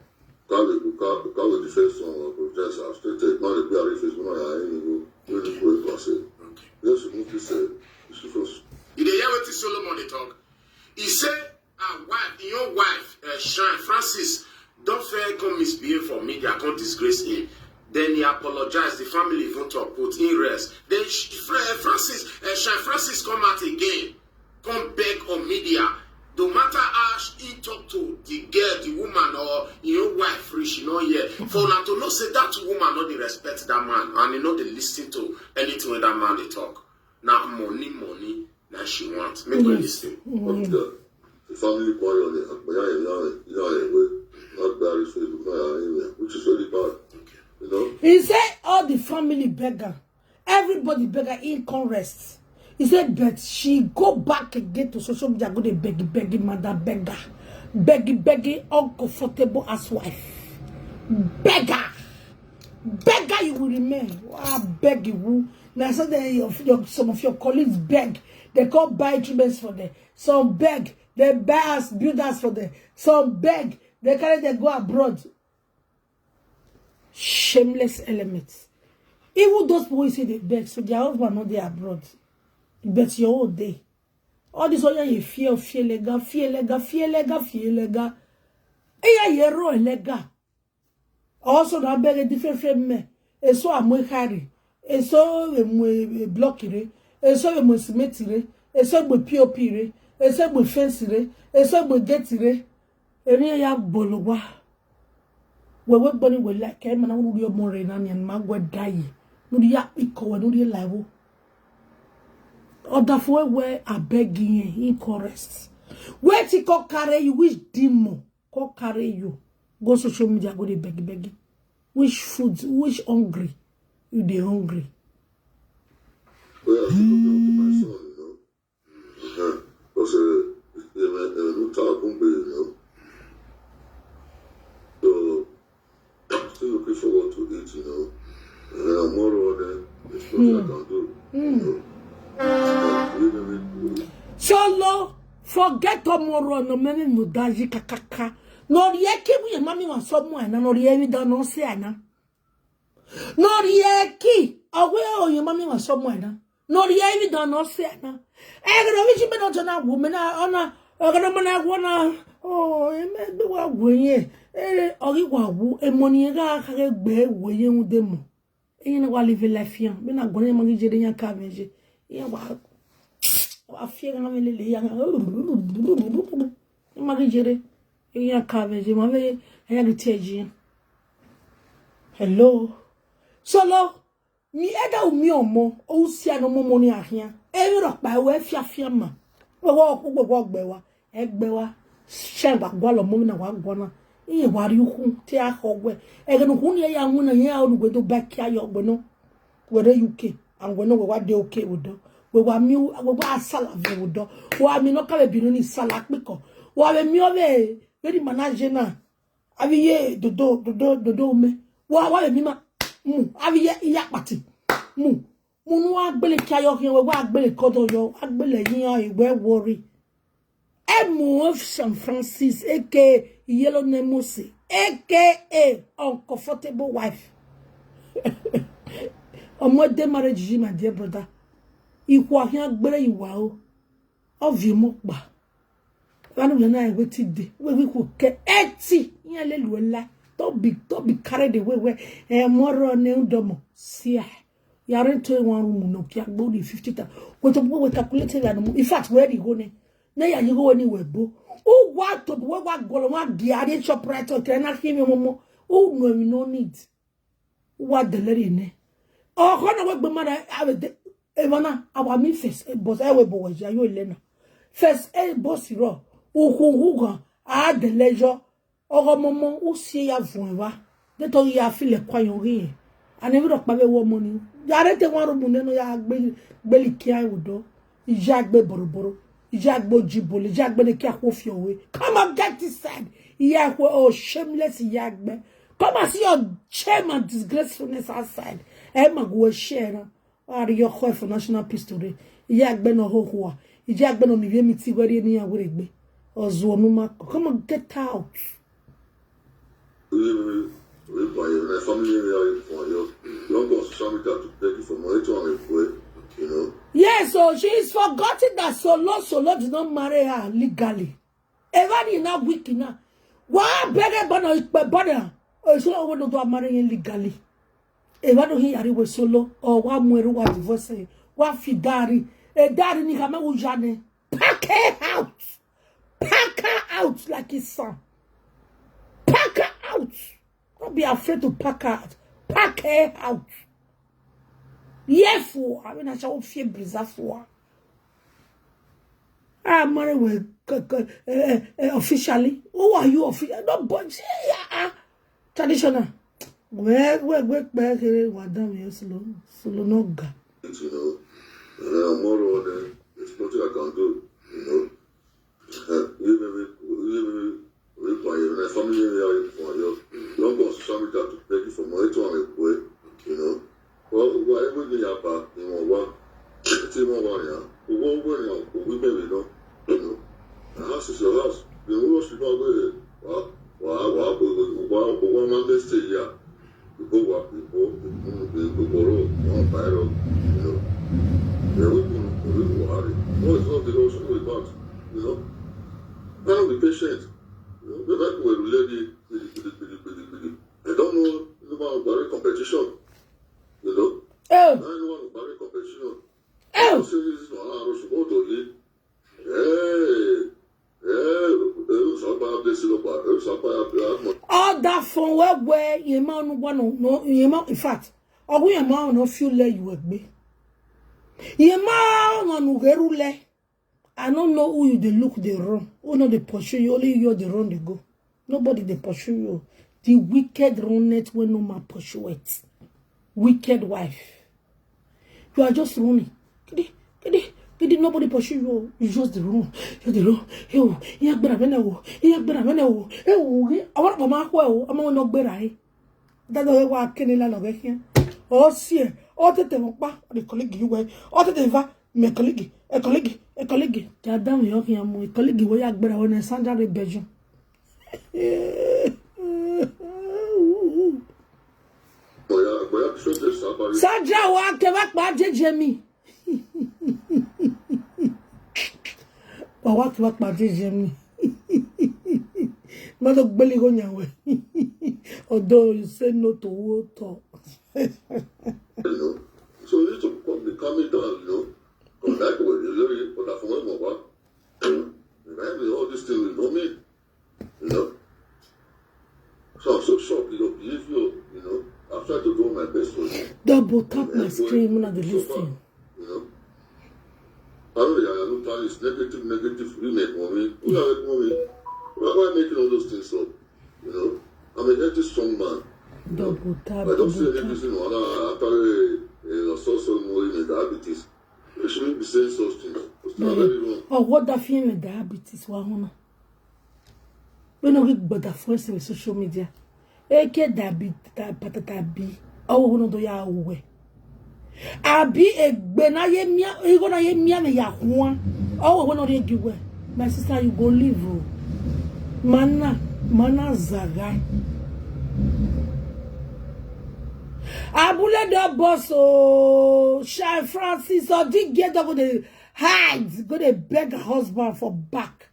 Kawe, Kawe, Kawe, the first one, apologize, I've stated, not the P R F is one of the, you know, really cool person. Yes, you move to say, it's the first. You dey hear wetin Solomon dey talk? He say her wife, your wife, uh, Shine Francis, don't fair come misbehave for media, come disgrace him. Then he apologize. The family even talk put in rest. Then she, Fra- Francis, uh, Shine Francis come out again, come beg on media. No matter how sh- he talk to the girl, the woman, or your wife, free, she no hear. For una to know say that woman no dey respect that man, and he no dey listen to anything wey that man dey talk. Na money, money, na she want. Make we Yes. listen. But uh, the family quarrel, they have, yeah, yeah, yeah, yeah, yeah, not very fair, yeah, yeah, which is very bad. You know? He say all the family beggar, everybody beggar, he come rest. He said, but she go back again to social media, go dey beggy beggy mother beggar, beggy beggy uncomfortable housewife, beggar, beggar you will remain. I beg you. Now so then your, your some of your colleagues beg. They come buy instruments for them. Some beg. They buy us build house for them. Some beg. They carry them go abroad. Shameless elements. Even those people you see they beg, so their husband not there abroad. But your own day. All this one you fear, fear lega, fear lega, fear lega, fear lega. Eya yero lega. Also na beg a different frame me. Eso amwe hari. Eso emwe block re. Eso emwe cement re. Eso emwe P O P re. Eso emwe fence re. Eso emwe gate re. Eri ya bologwa. Wewe gboni we like e mana unu yo more na ni ma gwe dai. Unu ya iko we unu la wo. Other for we abeg yin in chorus. Where ti ko carry you, which demon ko carry you? Go social media go dey beg beg. Which food, which hungry? You dey hungry. Well, I think I'm to my son, you know. Uh-huh. Because uh, they were uh, not talking, you know. So I'm still looking forward to it, you know. Solo, forget tomorrow, no many no daji kakaka. No rieki we mami wa somo ana, no rieki da no se ana. No rieki, awe o ye mami wa somo ana. No rieki da no se ana. E ga no mi ji me no jona wo me na ona, e ga no mana wo na. Oh, e me do wa wo ye. E o ri wa wo, e mo ni ga ka ge gbe wo ye un de mo. Eyin na wa live life yan. Me na gone ma gi jere yan ka me je. Yan wa wa fie ga me lele yan. Ma gi jere. Yan ka me je ma me ya gi tie ji. Hello. Solo. Mi eda u mi omo. O si ano mo mo ni ahia. E mi ro pa we fia fia ma. We wo ku gbe wo gbe wa. Egbe wa. She wa gwa lo mo na wa gwa na. Iye wa ri uku te a ho we. E ga nu ku ni ya mu na ya o nu gbe do ba ki ayo gbe no. We de U K. And we no we wa de okay we do. We wa mi we wa sala ve we do. Wa mi no ka be binu ni sala piko. Wa be mi o be. Be di manage na. Abi ye dodo dodo dodo me. Wa wa be mi ma. Mu. Abi ye iya pati. Mu. Mo nu wa gbele ki ayo hin we wa gbele kodo yo. Wa gbele yin ayo we worry. M O F San Francis, A K A Yellow Nemose, A K A Uncomfortable Wife. Omo de marriage ji, my dear brother. Iku ahian gbere iwa o. Ovi mo pa. Lanu na na we ti de. We we ku ke eti. Yen le lu la. Don't be, don't be carried away we. E mo ro ne ndomo. Sia. Yare to one room no ki agbo ni fifty thousand. We to we calculate ya no. In fact, where you go ne? Na ya you go anywhere bo. O wa to we wa go lo wa di are chop right to na ki mi mo mo. O no, we no need. Wa de le ri ne. O ko na we gbe mara ave de. E mana awa mi first, e boss, e we bo we ja yo le na. First, e boss ro. U hu hu gan. A de le jo. Ogo momo, u si ya vun wa. De to ya file kwa yo ri. Ani vi ro pa be wo mo ni. Ya re te wa ro mu ne no ya gbe, gbe li ki ai wo do. Iya gbe boroboro. Iya gbe ojibole. Iya gbe ne ki akwo fi owe. Come and get this side. Iya kwe, oh, shameless iya gbe. Come and see your shame and disgracefulness outside. E ma go share na. Ari yo kwe for national peace today. Iya gbe no ho ho. Iya gbe no ni ve mi ti gwe ni ya were gbe. Ozo nu ma. Come and get out. Leave me, leave my, my family area for you. Don't go on social media to beg you for money to have a boy, you know. Yes, so she's forgotten that Solo Solo did not marry her legally. Ever in that week now. Why beg a banner, but banner? Oh, so I want to marry him legally. Ever do he are with Solo or one more wa divorce? Wa fi dari. E dari ni kama ujane. Pack her out. Pack her out like his son. Pack her out. Don't be afraid to pack her out. Pack her out. Yes, for I mean, I shall fear Brizza for. I marry with uh, uh, officially. Who are you officially? No, but yeah, traditional. Where, where, where, where, where, where, down here, slow, slow, no ga. You know, uh, more or less, it's nothing I can do, you know. Uh, leave me, leave me, leave my, my family area for you. Don't go on social media to beg you for money to have a boy, you know. Well, well, everything you have, you know, what, it's even one, yeah. Who won't win, you know, who will be, you know, you know. The house is your house. The rules should not be, well, well, well, well, well, well, well, man, they stay here. Igbo wa, Igbo, Igbo, Igbo, Igbo, Igbo, you know. Yeah, we will, we will worry. No, it's not the rules we want, you know. Now be patient. You know, the people will let you, I don't know, you know, about competition, you know. Oh. I don't want to competition. Oh. Say this is not our rules, go to you. Hey, hey, hey, who's up by this, you know, but who's up by that money? All that fun where, where, you man, one, no, you man, in fact, or we man, no feel like you were me. You man, no, no, I don't know who you dey look dey run. Who no dey pursue you, only you dey run dey go. Nobody dey pursue you. The wicked run it when no man pursue it. Wicked wife. You are just running. Kidi, kidi, kidi, nobody pursue you. You just dey run. You dey run. Hey, oh, iya gbera mene o. Iya gbera mene o. Hey, oh, I want to come out. I'm not gbera. That way wa kene la no here. Osie, otete mo pa, the colleague you were, otete va, my colleague, a colleague, a colleague. Jadam yo ki amu, a colleague wo ya gbera wona Sandra Rebeju. Bóyá bóyá bí sọ́jà sábà rí. Sandra wa ke va pa jeje mi. Wa wa ke va pa jeje mi. Ma to gbeli go nyawe. Although you say no to water. You know. So you need to come, be calm it down, you know. Because that way you learn it, but that's what I'm about. Right? With all these things, you know me. You know. So I'm so shocked with your behavior, you know. I've tried to do my best for you. Double tap my Everybody screen when I do so this far, thing. You know. I don't know, I don't tell you, it's negative, negative women for me. Who are for me? Why am I making all those things up? You know. I'm a healthy, strong man. Double tap, I don't see double any tap. reason why I actually uh, also so more in diabetes. You shouldn't be saying such things. It's not very wrong. Oh, what that feeling diabetes wa hona. We no get but the first with social media. Eke diabetes, patata bi. Oh, we no do ya we. Abi egbe na ye mia, ego na ye mia me ya hua. Oh, we no dey give we. My sister, you go live o. Mana, mana zaga. Abule the boss o. Shy Francis or Digie don go dey hide, go dey beg her husband for back.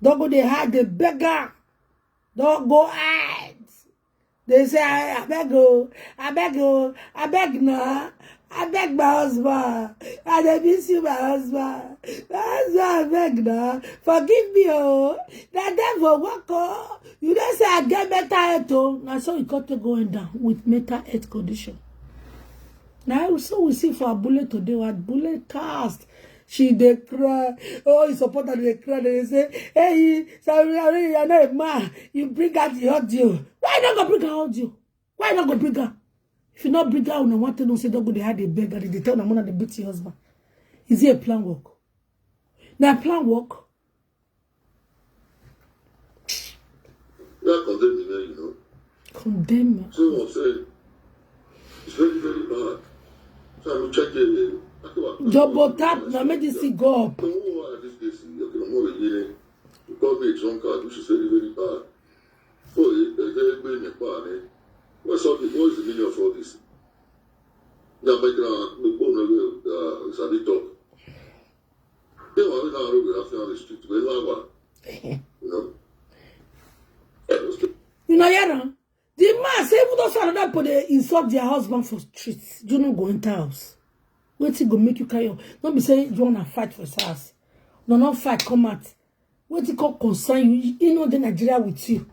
Don go dey hide, dey beg her. Don go hide. They say, I, I beg o, I beg o, I beg na, I beg my husband. I dey miss you, my husband. My husband, I beg na, forgive me o. Na devil work o. You know say I get mental health o. Na so e come take going down with mental health condition. Na so we see for Abule today, what Abule cast. She dey cry. Oh, his supporter dey cry. They say, hey, sorry, sorry, you're not a man. You bring out the audio. Why not go bring out audio? Why not go bring out? If you not bring out, no one thing don't say don't go dey hide, dey beg, and dey tell the man dey beat your husband. Is it a plan work? Na plan work. Yeah, condemn me, you know. Condemn. So I'm saying, it's very, very bad. So I'm checking. Double tap, na make this thing go up. Don't know why this case is okay. I'm not beginning. You call me a drunkard, which is very, very bad. So, eh, eh, eh, bring me back, eh? What's all the, what is the meaning of all this? Yeah, but uh, the phone, uh, is a bit talk. They were not on the street. We laugh. You know. You know, yeah, no? The man say even those another people they insult their husband for streets. You no go enter house. Wetin go make you carry on? No be say you wanna fight for house. No, no fight come out. Wetin come concern you? You know the Nigeria with you.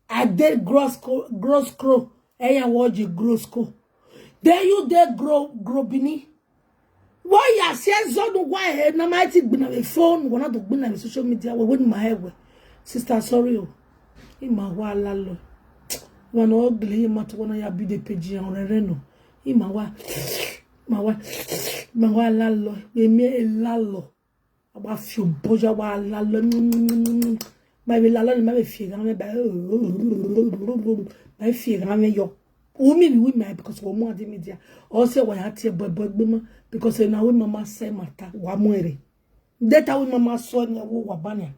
I dey gross co gross crow. Eya woji gross co. Then you dey grow grow bini. Why you say zone why na mighty gbina the phone? Wanna to gbina the social media. We win my head. Sister, sorry o. Ima wa lalo. Wana ugly ima to wana ya be the page on reno. Ima wa, ima wa, ima wa lalo. We me a lalo. Awa fi oboja wa lalo. Ma be lalo ni ma be fi gan me ba. Ma fi gan me yo. Umi ni wi ma because wo mo adi media. O se wa ya tie boy boy gbe mo because na wi mama say matter wa mo ere. Data wi mama so ni wo wa banya.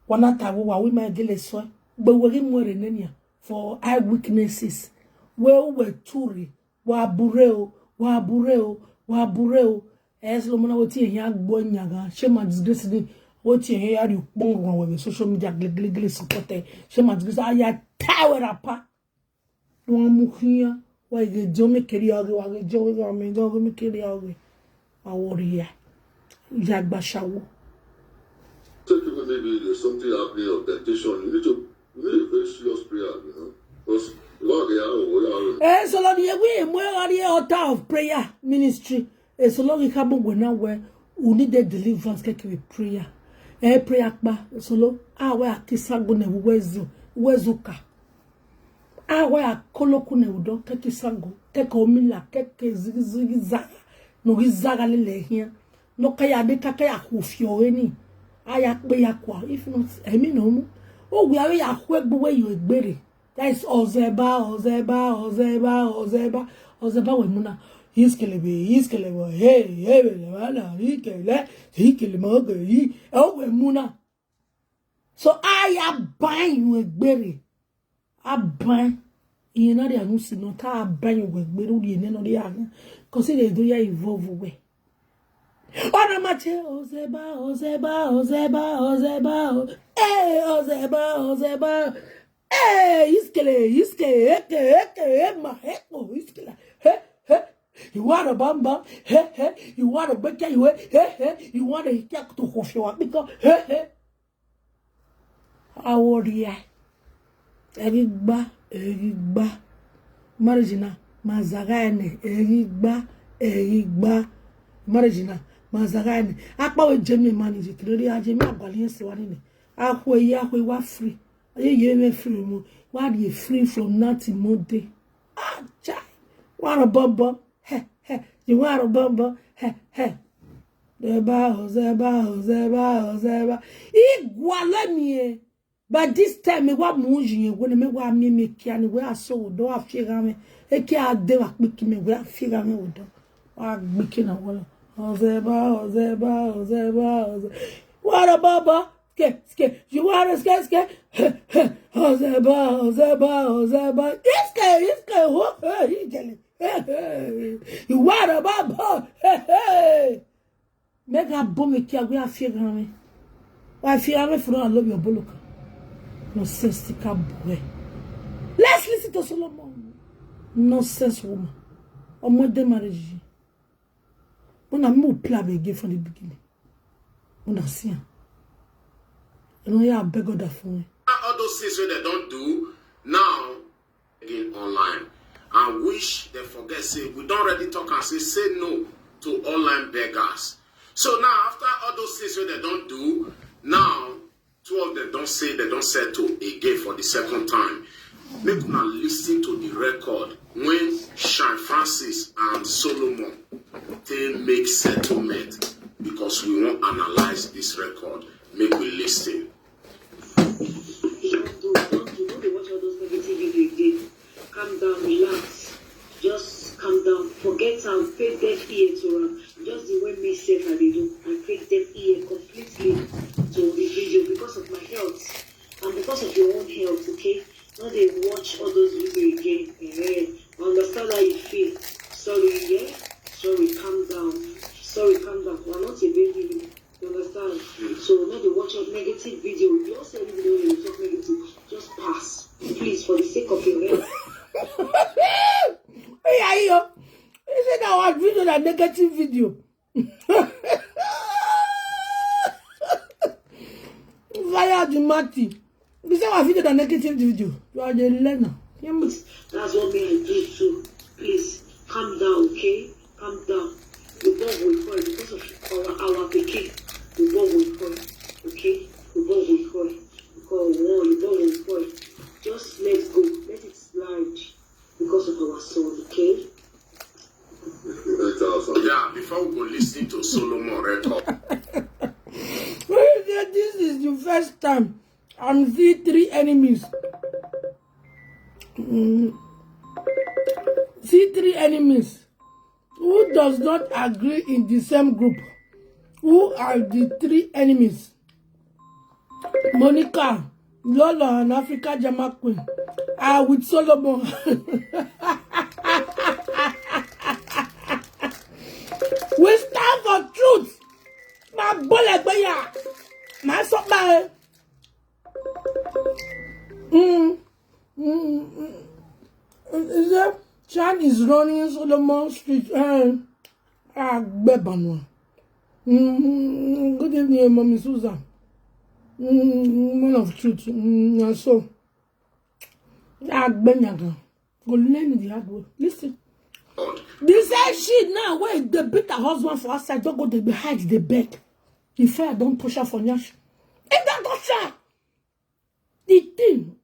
Wa na ta wo wa wi ma gele so. Gbe wo ri mo ere ne ni for eye weaknesses. We we turi. Wa bure o, wa bure o, wa bure o. Eh, Solomon, wetin you hear gbo nyaga? Shame and disgrace ni. Wetin you hear you pon on with social media gleglegele support. Shame and disgrace. Aya tower apa. Won mu hiya. Wa ge jo me keri age, wa ge jo me me jo me keri age. Wa worry ya. Ya gba shawo. Take even maybe there's something happening of temptation. You need to you need a very serious prayer, you know. Because Lord, they are over. Eh, so Lord, ye we mo ari altar of prayer ministry. Eh, so Lord, we have go now where we need the deliverance ke with prayer. Eh, prayer pa. So Lord, ah, where akisa go ne wezu wezuka. Ah, where akoloku ne udo ke kisago ke komila ke ke zigi zigi zaga. No gizaga lele here. No kaya de ka kaya kufio eni. Aya pe ya kwa. If not, I mean no. O we are ya kwe gbuwe yo egbere. That is Ozeba, Ozeba, Ozeba, Ozeba, Ozeba we muna. Iskelebe, iskelebe, hey, hey, we muna, ikele, ikele, moge, i, oh, we muna. So I abide you, Egbere. Abide. You know, they are not, not abide you, Egbere, you know, they are. Because they do ya evolve away. Ọ̀nà máa ṣe Ozeba, Ozeba, Ozeba, Ozeba, o-, eh, Ozeba, Ozeba, eh, iskele, iske, eke, eke, ema, eko, iskele, he, he, you want a bamba, he, he, you want a beke, you, he, he, you want a hike to hofewa, because, he, he. Aworia. Erigba, erigba. Marriage na, mazaga ene, erigba, erigba. Marriage na, mazaga ene. Akpa we jemi manage, kirori ajemi agwali ese wa nini. Ahwe ya, ahwe wa free. Aye ye me free mo. Wa dey free from nothing mo dey. Ah, chai. Wa na bumbo. He, he. You wa na bumbo. He, he. Zeba, oh, zeba, oh, zeba, oh, zeba. Igwale mi e. But this time, me wa mu yin ye, when me wa mi me kia ni we aso do afira me. E ki ade wa piki me we afira me odo. Wa gbiki na wala. Ozeba, ozeba, ozeba, ozeba. Wa na bumbo. Ske, ske. You wa na ske, ske. Ozeba, ozeba, ozeba. Iske, iske. Ho, ho, igele. Hey, hey. You wa na bumbo. Hey, hey. Make a bomb me kia we afira me. Wa afira me from alo mi oboloka. Nonsensical boy. Let's listen to Solomon. Nonsense woman. Omo de marriage. Una mo plan again from the beginning. Una see am. You know, yeah, I beg God that for me. All those things wey dem don do now again online, and which dem forget say we don already talk and say, say no to online beggars. So now, after all those things wey dem don do, now two of them don say dem don settle again for the second time. Make una listen to the record when Shine Francis and Solomon take make settlement, because we wan analyze this record. Make we listen. Don't do, don't do, don't dey watch all those negative video again. Calm down, relax. Just calm down. Forget am. Pay deaf ear to am. Just the way me sef I dey do. I pay deaf ear completely to the video because of my health and because of your own health, okay? No dey watch all those video again. Eh, I understand how you feel. Sorry, yeah? Sorry, calm down. Sorry, calm down. We are not a baby. You understand? So no dey watch out negative video. You all say every video wey you talk negative, just pass. Please, for the sake of your health. Hey, ayo. You say that one video, that negative video. Fire the Mati. You say our video, that negative video. You are the learner. You must That's what me I do too. Please, calm down, okay? Calm down. The ball will fall because of our, our pikin. The ball will fall, okay? The ball will fall. Because one, the ball will fall. Just let go. Let it slide because of our son, okay? Yeah, before we go listen to Solomon record. Well, this is the first time I'm see three enemies. Mm. See three enemies. Who does not agree in the same group? Who are the three enemies? Monica, Lola, and Africa Jama Queen are with Solomon. We stand for truth. My bullet, my somebody. Mm. Mm, mm, mm. He said, Chan is running Solomon Street. Eh, Agbebanwa. Mm, good evening, Mommy Susan. Mm, man of truth. Mm, and so, Agbenyaga. Go learn the hard way. Listen. The same shit now where they beat her husband for outside, don't go, they be hide, they beg. The fire don't push her for nyash. If that touch her, the thing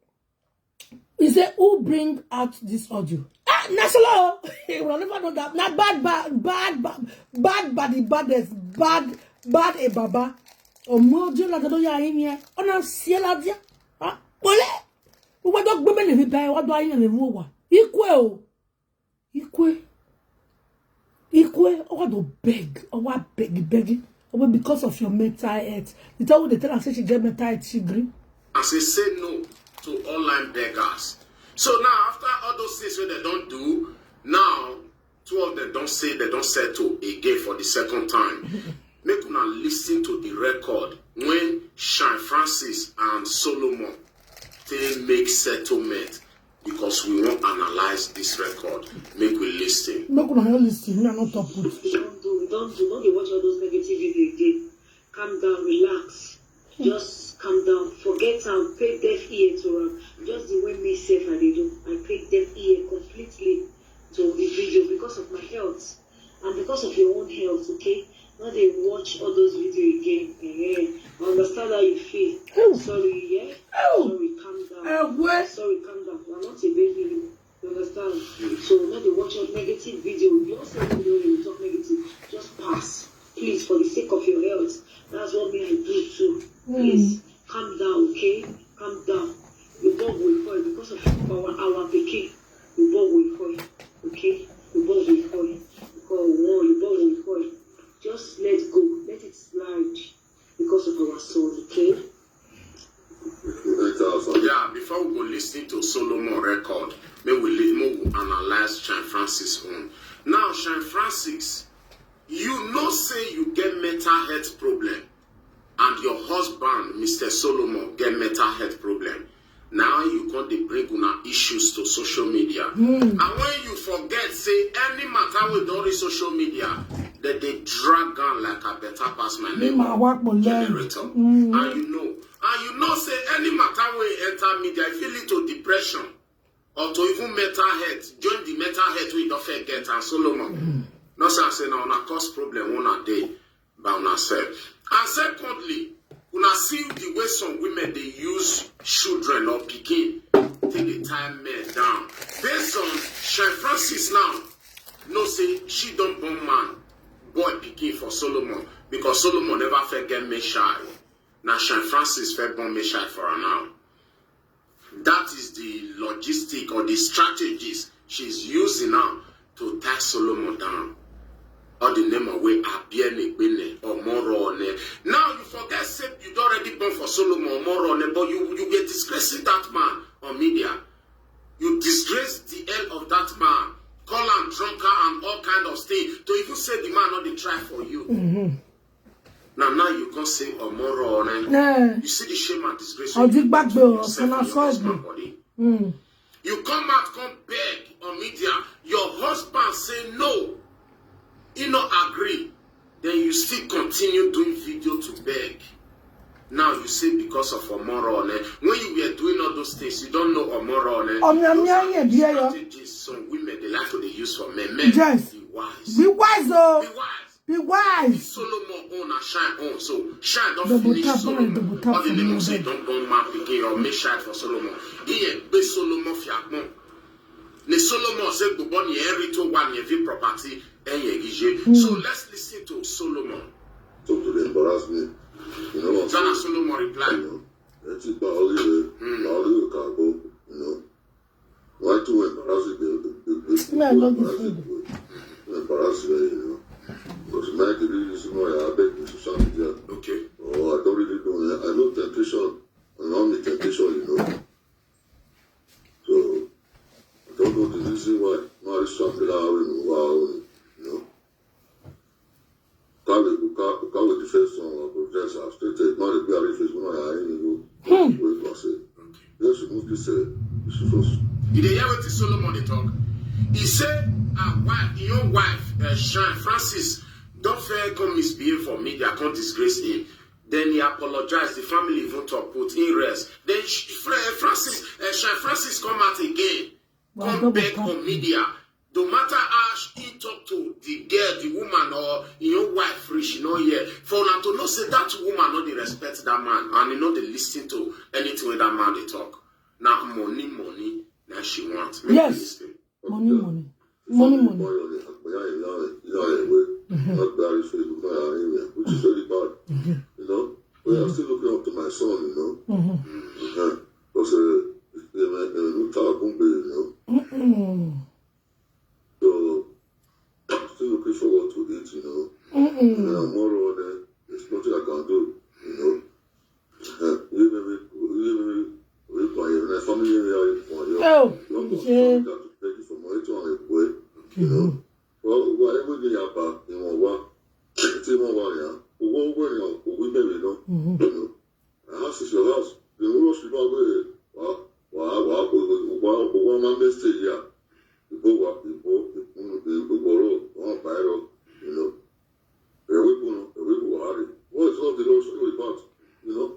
is say, who bring out this audio? Ah, Nasolo! We will never know that. Now bad, bad, bad, bad, bad, bad, the baddest, bad, bad, a baba. Omo, Joe, like, I don't hear him here. Oh, now, see, la, dia. Ah, Pole. Why don't women live by? What do I even wa? Equal. Equal. Equal. Oh, what do beg? Oh, what beg, begging? Oh, because of your mental health. The time they tell her say she get mental health, she gree. I say say no to online beggars. So now after all those things wey dem don do, now two of them don say dem don settle again for the second time. Make una listen to the record when Shine Francis and Solomon take make settlement because we wan analyze this record. Make we listen. Make una no listen, me I no talk put. We don do, we don do. No dey watch all those negative video again. Calm down, relax. Just calm down, forget am, pay deaf ear to am. Just the way me sef I dey do, I pay deaf ear completely to the video because of my health and because of your own health, okay? No dey watch all those video again. Eh, I understand how you feel. Sorry, yeah? Sorry, calm down. Sorry, calm down. I'm not a baby. You understand? So no dey watch out negative video. You also know you talk negative. Just pass. Please, for the sake of your health. That's what me I do too. Please, calm down, okay? Calm down. The ball will fall because of our our pikin. The ball will fall, okay? The ball will fall. Because one, the ball will fall. Just let go. Let it slide because of our son, okay? Yeah, before we go listen to Solomon record, may we li- may we analyze Shine Francis own. Now, Shine Francis, you know say you get mental health problem, and your husband, Mister Solomon, get mental health problem. Now you come dey bring una issues to social media. And when you forget say any matter wey don reach social media, dem dey drag am like a better pass my neighbor generator. And you know, and you know say any matter wey enter media, e fit lead to depression or to even mental health. Join the mental health wey you don first get and Solomon. No say I say na una cause problem una dey by una sef. And secondly, una see the way some women dey use children or pikin take dey tie men down. Based on Shine Francis now, know say she don born man, boy pikin for Solomon because Solomon never first get male child. Na Shine Francis first born male child for her now. That is the logistic or the strategies she's using now to tie Solomon down. All the name of way Abiene Gbene or Moro One. Now you forget say you don already born for Solomon or Moro One, but you you were disgracing that man on media. You disgrace the hell of that man, call am drunker and all kind of thing to even say the man no dey try for you. Now now you come say Omoro One. You see the shame and disgrace wey you put yourself and your husband body. You come out come beg on media. Your husband say no, he no agree. Then you still continue doing video to beg. Now you say because of Omoro One. When you were doing all those things, you don't know Omoro One. Those are the strategies some women dey like to dey use for men. Men, yes. Be wise. Be wise, oh. Be wise. Be wise. Solomon own and Shine own. So Shine don finish Solomon. All the name say don born man pikin or make Shine for Solomon. He ain't be Solomon fi agbon. Ni Solomon say gbogbo ni eri to wa ni evi property enye gije. So let's listen to Solomon. Talk to dey embarrass me. You know what? Zana Solomon reply. You know, eti ba ori re, ba ori re ka go. You know. Why too embarrassing the the the the Me, I love this video. Embarrassing, you know. Because my the reason why I beg the social media. Okay. Oh, I don't really know. I know temptation. I know me temptation, you know. So I don't know the reason why. No, this something that I will move out, you know. Kawe, Kawe, the first one, I go just have to take. Now the P R F is going to hire you. Wait, I say. Let's remove this. Uh, this is us. You dey hear wetin Solomon dey talk? He say, ah, wife, your wife, uh, Shine Francis, don fair come misbehave for media, come disgrace him. Then he apologize. The family even talk, put in rest. Then Francis, uh, Shine Francis come out again. Come beg on media. No matter how he talk to the girl, the woman, or your wife, rich, you know, here. For una to know, say that woman not dey respect that man, and you know they listen to anything with that man they talk. Now money, money, now she wants. Yes, money, money, money, money. Which is very bad. You know, but I'm still looking up to my son. You know, because uh, forward to it, you know. Mm-mm. And I'm more on it. There's nothing I can do, you know. Uh, you may be, you may be, you may be, family, you may be, you know. Oh, Not to yeah. That to take it from where to and where, you know. Well, whatever they are back, you know what? It's even one, yeah. Who won't wear your, who will never know, you know. And house is your house. The whole of Chicago, eh, wa, wa, wa, wa, wa, wa, wa, my mistake here. You go, wa, you go, you go, you go, you go, you go, you know. Ewé gbóná, ewé buhari. What is all the love story about? You know?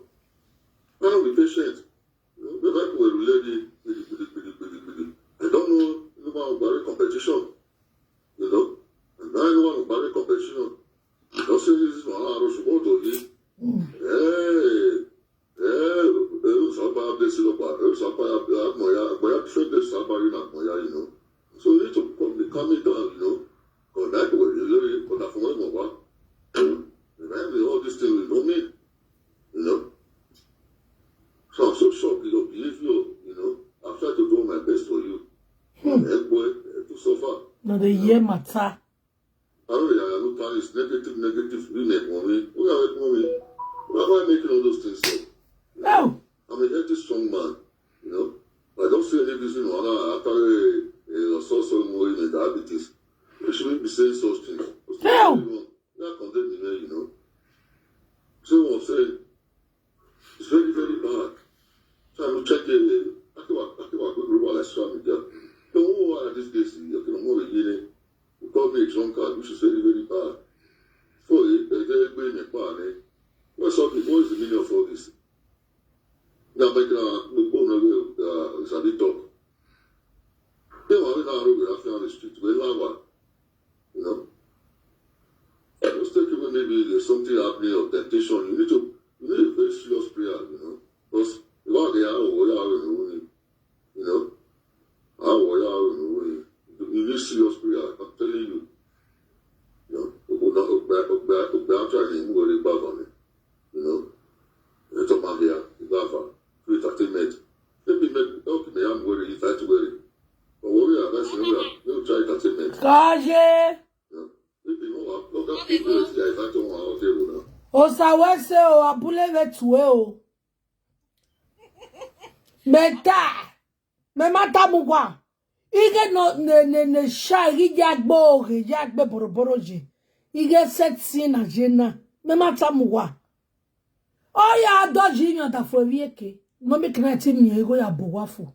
I don't be patient. You know, the people will relate it, pidi, pidi, pidi, pidi, pidi. I don't know, you know, about competition. You know? And I don't want to competition. Don't say this is my house, what do you? Hey, hey, hey, Saba, this is about, Saba, Moya, Moya, this Saba, you know, Moya, you know. So you need to come, be calming down, you know. Because that way, you know, you put that for one more. Remember all these things, you know me, you know. So I'm so shocked with your behavior, you know. I've tried to do my best for you. Eh, boy, eh, to suffer. No, the year matter. I don't know, I look at this negative, negative women for me. Who are we for me? Why am I making all those things up? No. I'm a healthy, strong man, you know. I don't see any reason why I after a, a so so more in diabetes. You shouldn't be saying such things. Hell. You are condemning me, you know. So what I'm saying, it's very, very bad. So I'm checking. I can, I can, I can, like social media. The whole world these days, you can more again. You call me a drunkard, which is very, very bad. So, eh, eh, eh, eh, eh, eh, eh, what's up? What is the meaning of all this? Now, make a, uh, it's a bit talk. They were in our room, we have on the street, we laugh, you know. Just take it when maybe there's something happening or temptation. You need to, you need a very serious prayer, you know. Because the one they are, oh, yeah, you know, you know. Ah, oh, yeah, you know, you need serious prayer. I'm telling you. You know, Ogbe, Ogbe, Ogbe, I'm trying to move away back on it. You know, it's a man here, you got for free entertainment. Maybe make, okay, me, I'm worried, you try to worry. But what we are, that's what we are, we'll try entertainment. Kaje. You know, maybe you know, I've got people that I don't want out there now. Osawe se o abule ve tuwe o. Meta. Me mata mugwa. Ige no ne ne ne sha igi jagbo ge jagbe boroboro je. Ige set sin na je na. Me mata mugwa. Oya doji nyo da fo vieke. No mi kna ti mi ego ya bogwa fo.